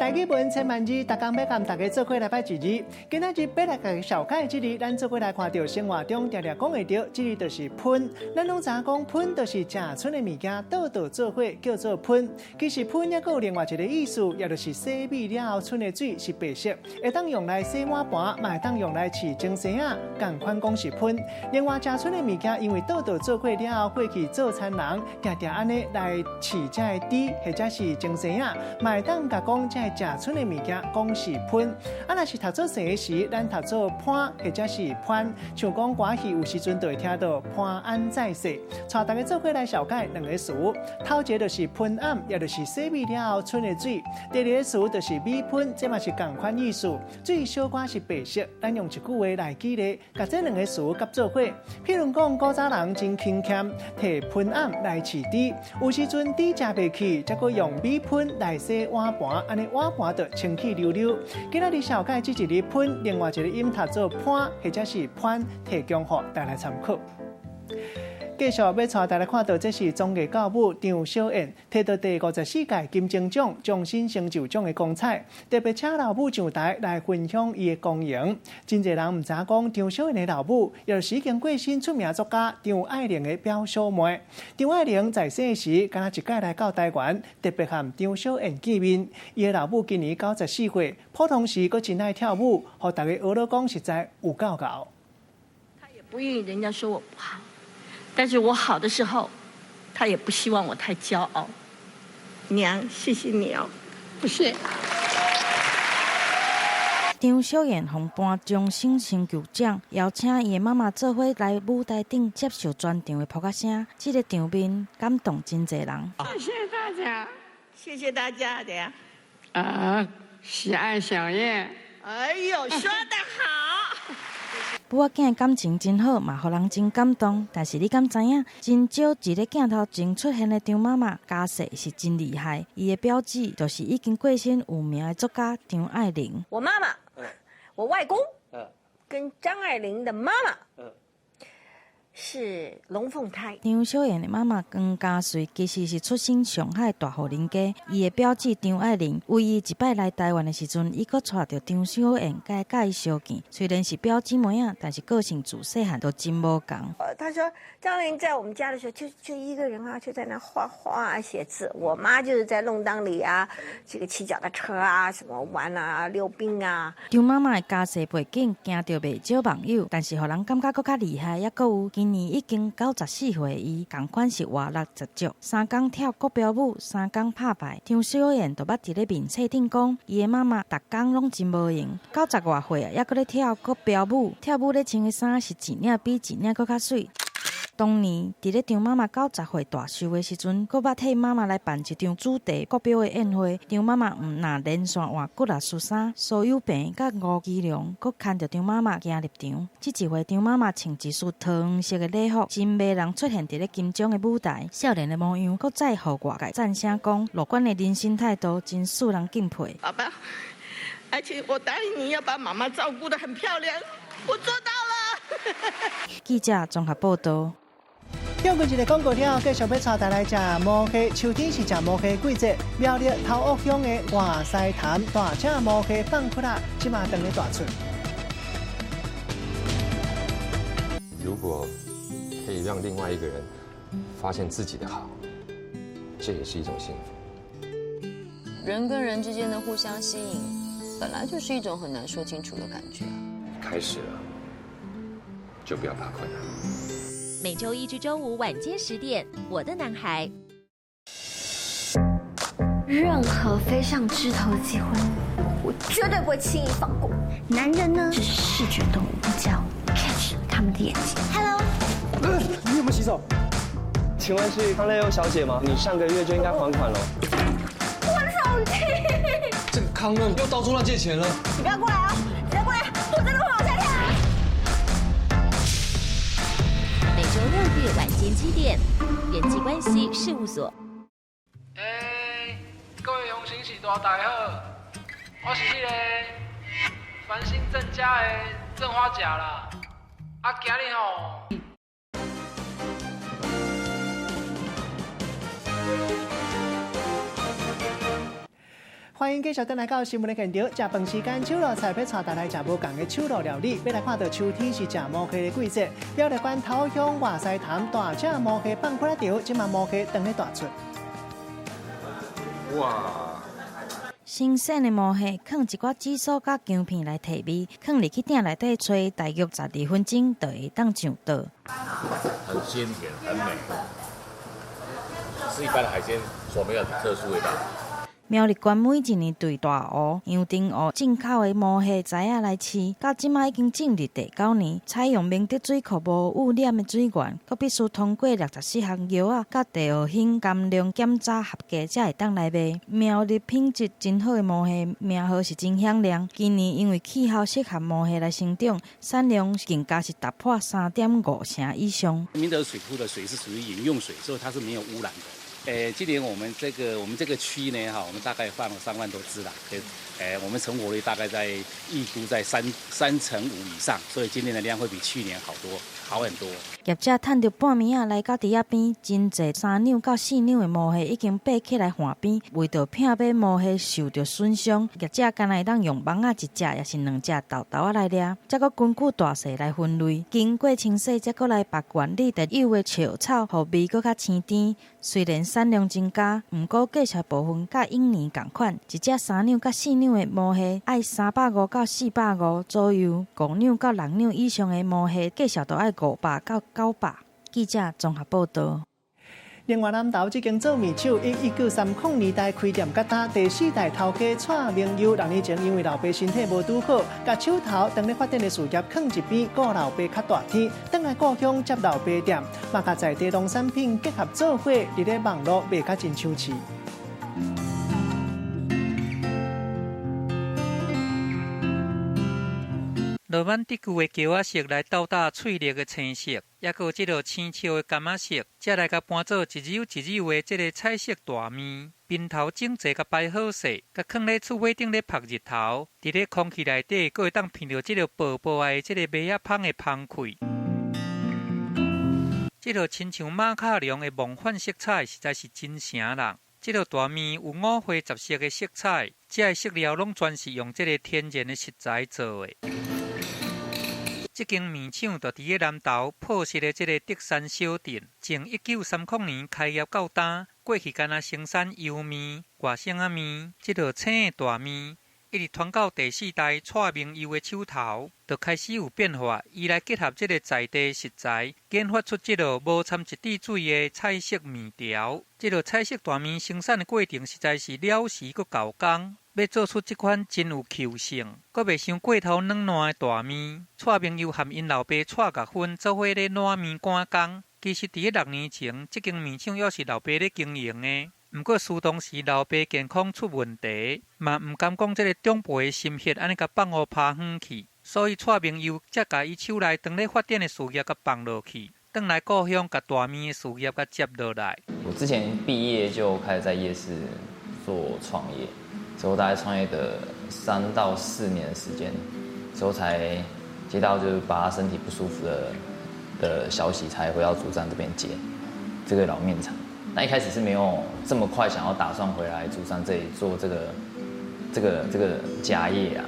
台語文千萬字，逐工欲共大家做伙來擺一字。今仔日欲來共紹介這字，咱做伙來看著生活中定定講會著，這字就是噴。咱攏知影講噴就是食賰的物件，倒倒做伙叫做噴。其實噴猶閣有另外一個意思，也就是洗米了後賰的水是白色，會當用來洗碗盤，嘛會當用來飼精生仔，仝款講是噴。另外，食賰的物件，因為倒倒做伙了後，過去做田人定定按呢來飼這个豬，或者是精生仔，嘛會當共講這个食賰的物件講是噴。啊，若是讀做姓時，咱讀做潘或者是潘，像講歌戲有時陣就會聽著潘安在世。帶大家做伙來紹介兩个詞，頭一个就是噴餡，也就是洗米了後賰的水；第二个詞就是米噴，這嘛是仝款意思。水小可是白色，咱用一句話來舉例，共這兩个詞佮做伙。譬如講，古早人真勤儉，提噴餡來飼豬，有時陣豬食袂去，才閣用米噴來洗碗盤，按呢碗盤就清氣溜溜。今仔日紹介這一字噴，另外一个音讀做潘或者是潘，提供予大家參考。繼續欲帶大家看著，這是綜藝教母張小燕提著第54屆金鐘獎終身成就獎的光彩，特別請老母上台來分享伊的光榮。真濟人毋知影講張小燕的老母，也就是已經過身出名作家張愛玲的表小妹。張愛玲在世時，敢若一擺來到台灣，特別和張小燕見面。伊的老母今年94歲，普通時閣真愛跳舞，予大家學咧講實在有夠𠢕。他也不願意人家說我不好。但是我好的時候，他也不希望我太驕傲。娘，謝謝你哦，不是。張小燕予頒終身成就獎，邀請伊的媽媽做伙來舞台頂接受全場的拍掌聲，這个場面感動真濟人。謝謝大家，謝謝大家的。啊，喜愛小燕。哎呦，說得好。母仔囝的感情真好，嘛予人真感動。但是你敢知影，真少佇咧鏡頭前出現的張媽媽家世是真厲害。伊的表姊就是已經過身有名的作家張愛玲。我媽媽，我外公，跟張愛玲的媽媽，是龍鳳胎。張小燕的媽媽江嘉穗其實是出身上海大戶人家，伊的表姊張愛玲唯一一擺來台灣的時陣，伊閣帶著張小燕佮伊相見。雖然是表姊妹仔，但是個性自細漢都真無仝。他說張愛玲在我們家的時候，就一個人啊，就在那畫畫啊、寫字。我媽就是在弄堂裡啊，這個騎腳踏車啊，什麼玩啊、溜冰啊。張媽媽的家世背景驚著袂少網友，但是予人感覺閣較厲害，猶閣有今年已經94歲，伊仝款是活力十足，三工跳國標舞，三工拍牌。張小燕就捌佇咧面冊頂講，伊的媽媽逐工攏真無閒，90外歲啊，猶閣咧跳國標舞，跳舞咧穿的衫是一領比一領閣較媠。當年佇咧張媽媽90歲大壽的時陣，閣捌替媽媽來辦一場主題國標的宴會。張媽媽毋但連續換幾若束衫，蘇有朋佮吳奇隆閣牽著張媽媽行入場。這一回張媽媽穿一束桃黃色的禮服，真迷人出現佇咧金鐘的舞台，少年的模樣，閣再予外界讚聲講樂觀的人生態度真使人敬佩。爸爸，而且我答應你要把媽媽照顧得很漂亮，我做到了。記者綜合報導。中過一个广告了，继续欲𤆬大家来食毛蟹。秋天是食毛蟹季节，苗栗头屋乡的外西潭大只毛蟹放窟仔，这马当咧大出。如果可以让另外一个人发现自己的好，这也是一种幸福。人跟人之间的互相吸引，本来就是一种很难说清楚的感觉。开始了，就不要怕困难。每周一至周五晚间10点，《我的男孩》。任何飞上枝头的机会，我绝对不会轻易放过。男人呢是视觉动物，只要 catch 他们的眼睛。Hello，你有没有洗手？请问是康乐优小姐吗？你上个月就应该还款了。我的手机！这个康乐又到处乱借钱了。你不要过来啊！你不要过来，我真的会往下跳。每周六日晚间7点，人际关系事务所。欸，各位乡亲序大大家好，我是彼个繁星郑家的郑花甲啦。啊，今日吼。欢迎继续转来到新闻的现场。食饭时间，手路菜欲𤆬大家来食无仝的手路料理。欲来看到秋天是食毛蟹的季节，苗栗县头乡外西潭大只毛蟹放窟仔场，这马毛蟹当咧大出。哇！新鲜的毛蟹，放一寡紫苏佮姜片来提味，放入去鼎内底炊，大约12分钟就会当上桌。很鲜甜，很美，是一般的海鲜所没有的特殊味道。苗栗县每一年对大湖、阳澄湖进口的毛蟹仔仔来饲，到这马已经进入第九年，采用明德水库无污染的水源，阁必须通过64项药仔佮第二型甘量检查合格，才会当来卖。苗栗品质真好的毛蟹，名号是真响亮。今年因为气候适合毛蟹来生长，产量更加是突破3.5成以上。明德水库的水是属于饮用水，所以它是没有污染的。今年我们这个区呢，哈，我们大概放了3万多只啦，我们成活率大概在预估在三成五以上，所以今年的量会比去年好多，好很多。业者趁著半暝仔来到池仔边，真济3两到4两的毛蟹已经爬起来岸边，为著避免毛蟹受著损伤，业者干焦会当用网仔一只，抑是两只沓沓仔来掠，才阁根据大细来分类，经过清洗，才阁来缚原理特有的笑草，予味阁较鲜甜。虽然产量增加，毋过价钱部分佮往年仝款，一只3两到4两的毛蟹爱350到450左右，5两到6两以上的毛蟹价钱都爱500到900。记者综合报道。另外，南投这间做面厂于1930年代开店，到今第四代头家蔡明佑6年前因为老爸身体无拄好，共手头当咧发展的事业囥一边，顾老爸较大天，转来故乡接老爸店，嘛共在地农产品结合做伙，伫咧网路卖甲真抢市。罗曼蒂克的桥仔色来斗搭翠绿的青色，抑阁有这个青笑的柑仔色，才来共搬做一縷一縷的这个彩色大面。面头整齐共摆好势，共囥咧厝尾顶咧曝日头，伫咧空气内底，阁会当闻著这个薄薄的这个麦仔芳的芳气。这个亲像马卡龙的梦幻色彩，实在是真晟人。这个大面有五花十色的色彩，这个色料拢全是用这个天然的食材做的。这间面厂就伫咧南投朴实的这个竹山小镇，从1930年开业到今，过去干焦生产油面、外省仔面，这个青的大面，一直传到第四代蔡明佑的手头，就开始有变化。伊来结合这个在地食材，研发出这个无掺一滴水的彩色面条。这个彩色大面生产的过程实在是了时阁厚工。欲做出这款真有 Q 性、阁袂伤过头软烂的大面，蔡明佑和𪜶老爸蔡国芬做伙咧撋面赶工。其实伫咧6年前，这间面厂犹是老爸咧经营的。毋过，事当时老爸健康出问题，嘛毋甘讲这个长辈的心血按呢共放予拋远去，所以蔡明佑才共伊手内当咧发展的事业共放落去，转来故乡共大面的事业共接落来。我之前毕业就开始在夜市做创业。之后大概创业的3到4年的时间，之后才接到就是爸身体不舒服的消息，才回到竹山这边接。这个老面厂。那一开始是没有这么快想要打算回来竹山这里做这个家业啊。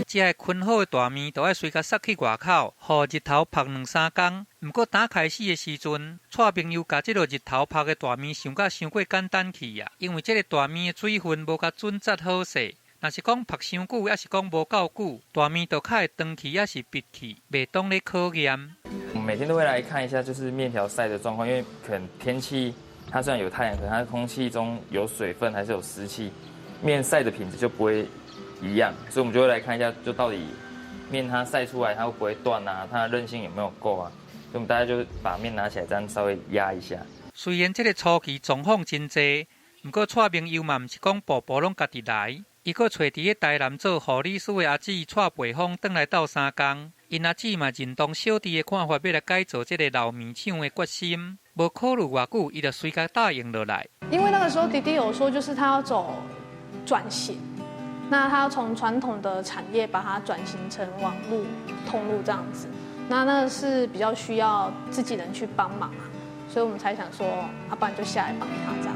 这个熏好的大面，就爱随共捒去外口，予日头曝两三工。毋过，打开始的时阵，蔡明佑共这个日头曝的大面想甲伤过简单去啊！因为这个大面的水分无共准则好势，若是讲曝伤久，抑是讲无够久，大面就较会长去，抑是瘪去，袂当咧考验。我们每天都会来看一下，就是面条晒的状况，因为可能天气它虽然有太阳，可它空气中有水分还是有湿气，面晒的品质就不会一样，所以我们就会来看一下，就到底面它晒出来它会不会断啊？它的韧性有没有够啊？所以我们大家就把面拿起来，这样稍微压一下。虽然这个初期状况真济，毋过蔡明佑嘛毋是讲步步拢家己来，伊阁揣伫咧台南做护理师的阿姊蔡培芳转来斗相共。𪜶阿姊嘛认同小弟的看法，欲来改造这个老面厂的决心，无考虑偌久，伊就随共答应落来。因为那个时候弟弟有说，就是他要走转型。那他要从传统的产业把它转型成网路通路这样子，那是比较需要自己人去帮忙啊，所以我们才想说，啊，不然就下来帮他这样。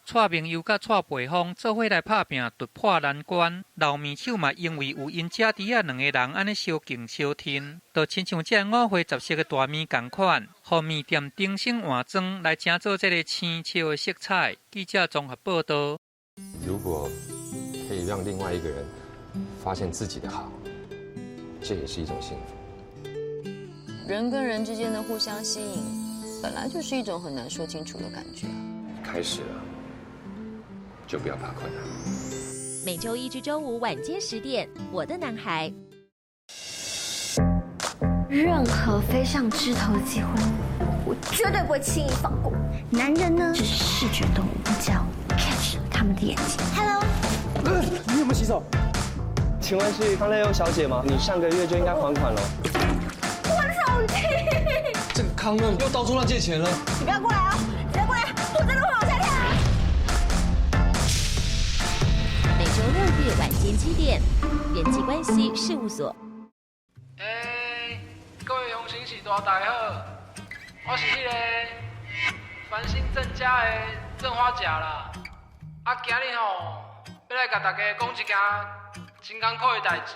蔡明佑佮蔡培芳做伙来拍拚，突破难关。老面厂嘛，因为有𪜶姐弟仔两个人按呢相敬相挺，就亲像这五花十色的大面仝款，予面店重新换装来成做这个青笑的色彩。记者综合报道。如果可以让另外一个人发现自己的好，这也是一种幸福。人跟人之间的互相吸引，本来就是一种很难说清楚的感觉。开始了，就不要怕困难。每周一至周五晚间10点，《我的男孩》。任何飞上枝头的机会，我绝对不会轻易放过。男人呢，是视觉动物，只要 catch 他们的眼睛。 Hello。你有没有洗手？请问是康乐优小姐吗？你上个月就应该还款了。我手机。这个康乐又到处乱借钱了。你不要过来哦！你不要过来，我真的会往下跳。每周六日晚间7点，人际关系事务所。哎，各位乡亲序大大家好，我是彼个繁星郑家的郑花甲啦。啊，今日吼，欲来共大家讲一件真艰苦的代志。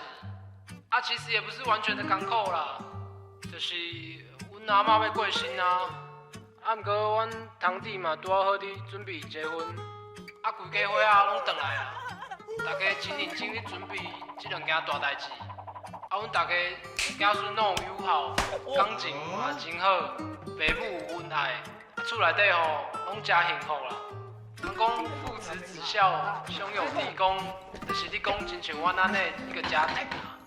啊，其实也不是完全的艰苦啦，就是阮阿嬷欲过身啊。啊，毋过阮堂弟嘛拄好伫准备结婚，啊，规家伙仔拢转来啊，大家真认真咧准备这两件大代志。啊，阮大家子孙拢有友好，感情嘛真好，爸母有恩爱，啊，厝内底吼拢诚幸福啦。人讲父慈子孝，兄友弟恭，就是咧讲亲像阮按呢一个家庭啊。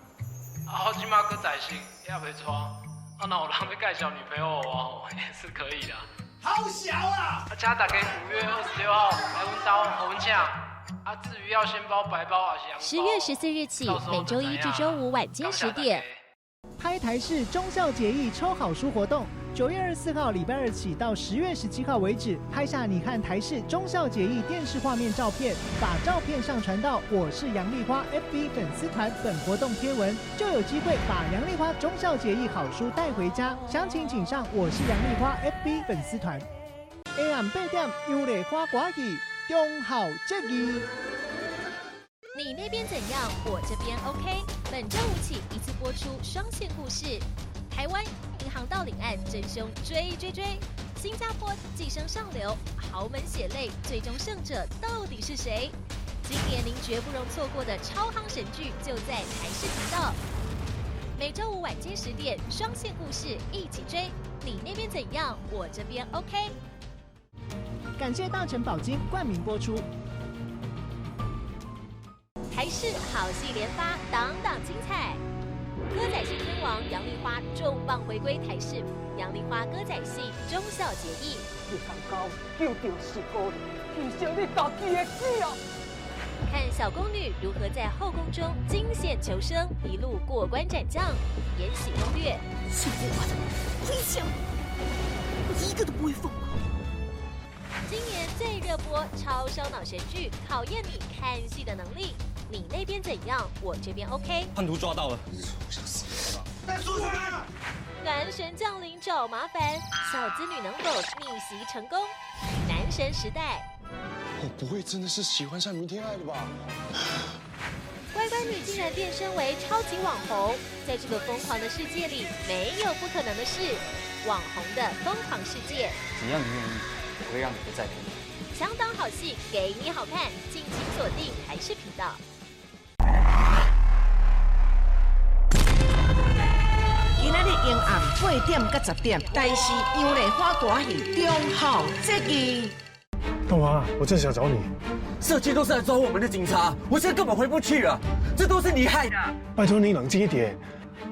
啊，我这马阁在生，也袂娶，啊，若有人欲介绍女朋友予我吼，也是可以的。好小啊！啊，请大家5月26号来阮兜，予阮请。啊，至于要先包白包还是红包？10月14日起，每周一至周五晚间10点。拍台视忠孝节义抽好书活动，9月24号礼拜二起到10月17号为止，拍下你看台视忠孝节义电视画面照片，把照片上传到我是杨丽花 FB 粉丝团本活动贴文，就有机会把杨丽花忠孝节义好书带回家。详情请上我是杨丽花 FB 粉丝团。AM 8点，杨丽花歌戏忠孝节义。你那边怎样？我这边 OK。本周五起一次播出双线故事：台湾银行盗领案真凶追追追，新加坡寄生上流，豪门血泪，最终胜者到底是谁？今年您绝不容错过的超夯神剧就在台视频道。每周五晚间十点，双线故事一起追。你那边怎样？我这边 OK。感谢大成保金冠名播出。台视好戏连发，档档精彩。歌仔戏天王杨丽花重磅回归台视，杨丽花歌仔戏忠孝节义。你通教救著四姑娘，牺牲你家己的死啊！看小宫女如何在后宫中惊险求生，一路过关斩将。延禧攻略。是我的亏枪，我一个都不会放过。今年最热播超烧脑神剧，考验你看戏的能力。你那边怎样？我这边 OK。叛徒抓到了。我想死。在说什么？男神降临找麻烦，小资女能否逆袭成功？男神时代，我不会真的是喜欢上明天爱的吧？乖乖女竟然变身为超级网红，在这个疯狂的世界里，没有不可能的事。网红的疯狂世界，只要你愿意，我会让你不再孤单。强档好戏给你好看，敬请锁定台视频道。今仔日迎暗8点到10点，台视杨丽花歌戏中孝节义。东华，我正想找你。社区都是来抓我们的警察，我现在根本回不去了，这都是你害的。拜托你冷静一点。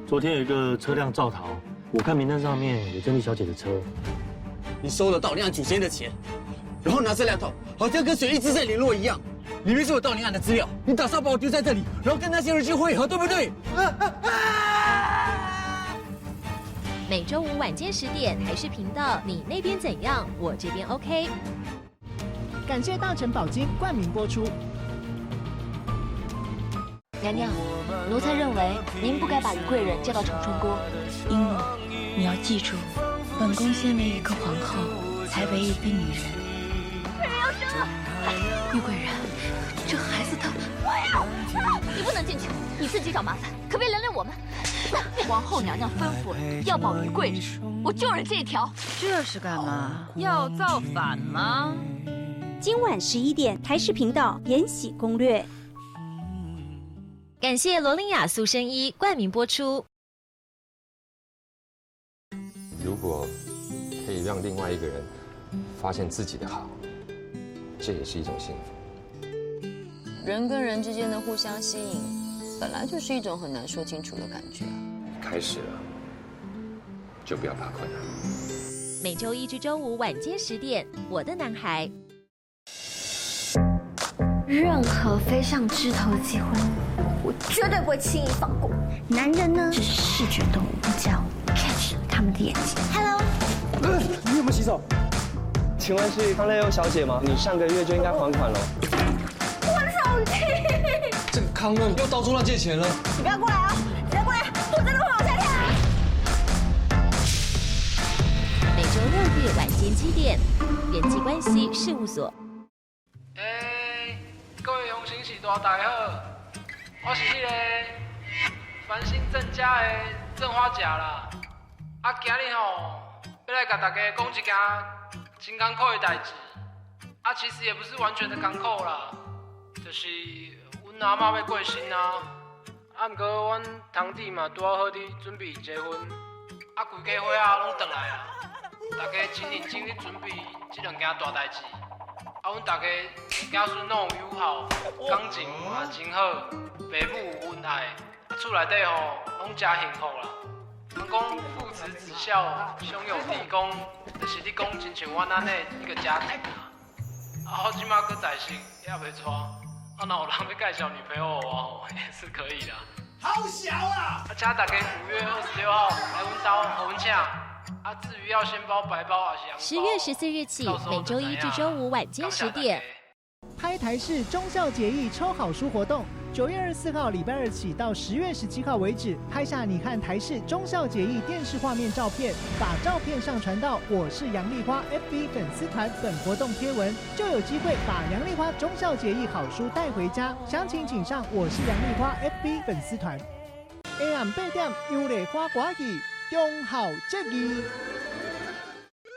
昨天有一个车辆肇逃，我看名单上面有珍妮小姐的车。你收了盗领案祖先的钱，然后拿这两桶，好像跟谁一直在联络一样。里面是有盗领案的资料，你打算把我丢在这里，然后跟那些人去会合，对不对？每周五晚间10点，台视频道，你那边怎样？我这边 OK。感谢大成宝金冠名播出。娘娘，奴才认为您不该把于贵人嫁到长春宫。英母，你要记住，本宫先为一个皇后，才为一个女人。贵人要生了！玉贵人，这孩子他……不要！你不能进去，你自己找麻烦，可别连累我们。皇后娘娘吩咐了，要保于贵人，我就认这一条。这是干嘛？要造反吗？今晚11点，台视频道《延禧攻略》。感谢罗琳雅塑身衣冠名播出。如果可以让另外一个人发现自己的好，这也是一种幸福。人跟人之间的互相吸引，本来就是一种很难说清楚的感觉。开始了，就不要怕困难。每周一至周五晚间10点，《我的男孩》。任何飞上枝头的机会，我绝对不会轻易放过。男人呢，是视觉动物，叫 catch 他们的眼睛。Hello，你有没有洗手？请问是康乐优小姐吗？你上个月就应该还款了。我的手机！这个康乐又到处乱借钱了。你不要过来啊！你不要过来，我真的会往下跳。每周六日晚间7点，人际关系事务所。各位乡亲序大大家好，我是彼个繁星郑家的郑花甲啦。啊，今日吼欲来共大家讲一件真艰苦的代志。啊，其实也不是完全的艰苦啦，就是阮阿嬷欲过身啊。啊，毋过阮堂弟嘛拄好伫准备结婚，啊，规家伙仔拢转来啊，大家真认真咧准备这两件大代志。啊，阮大家子孙拢有友好，感情嘛真好，爸母有恩爱，啊，厝内底吼拢诚幸福啦。人讲父慈子孝，兄友弟恭，就是你讲亲像阮按呢一个家庭啊。啊，我这马阁在生，也袂娶，啊，若有人欲介绍女朋友予我吼，也是可以啦。好小啊！啊，请大家5月26号来阮兜，予阮请。啊，至于要先包白包还是红包？10月14日起，每周一至周五晚间10点，拍台视忠孝节义抽好书活动，9月24号礼拜二起到10月17号为止，拍下你看台视忠孝节义电视画面照片，把照片上传到我是杨丽花 FB 粉丝团本活动贴文，就有机会把杨丽花忠孝节义好书带回家。详情请上我是杨丽花 FB 粉丝团。AM 8点，杨丽花歌戏忠孝节义。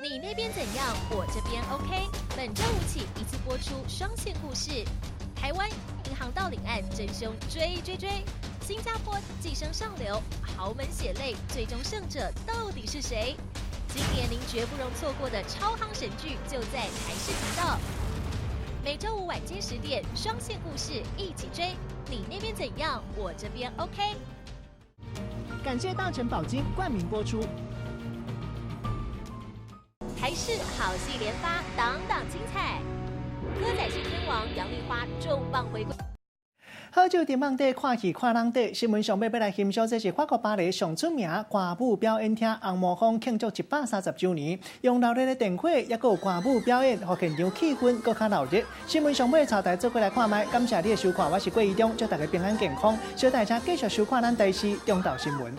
你那边怎样？我这边 OK。本周五起一次播出双线故事：台湾银行盗领案真凶追追追，新加坡寄生上流，豪门血泪，最终胜者到底是谁？今年您绝不容错过的超夯神剧就在台视频道。每周五晚间10点，双线故事一起追。你那边怎样？我这边 OK。感谢大成宝金冠名播出。台视好戏连发，档档精彩。歌仔戏天王杨丽花重磅回归。好酒点放底，看戏看人底。新闻上尾欲来欣赏，这是法国巴黎上出名歌舞表演厅红磨坊庆祝130周年，用热闹的灯火，抑阁有歌舞表演，予现场气氛阁较闹热。新闻上尾，带大家做伙来看觅，感谢你的收看，我是郭怡中，祝大家平安健康，小大家继续收看咱台视中昼新闻。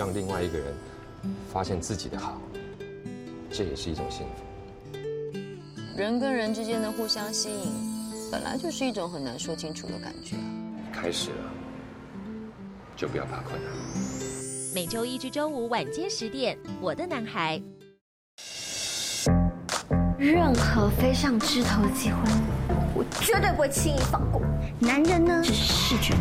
讓另外一個人發現自己的好，這也是一種幸福。人跟人之間的互相吸引，本來就是一種很難說清楚的感覺。開始了，就不要怕困難。每週一至週五晚間10點，《我的男孩》。任何飛上枝頭的機會，我絕對不會輕易放過。男人呢，只是視覺。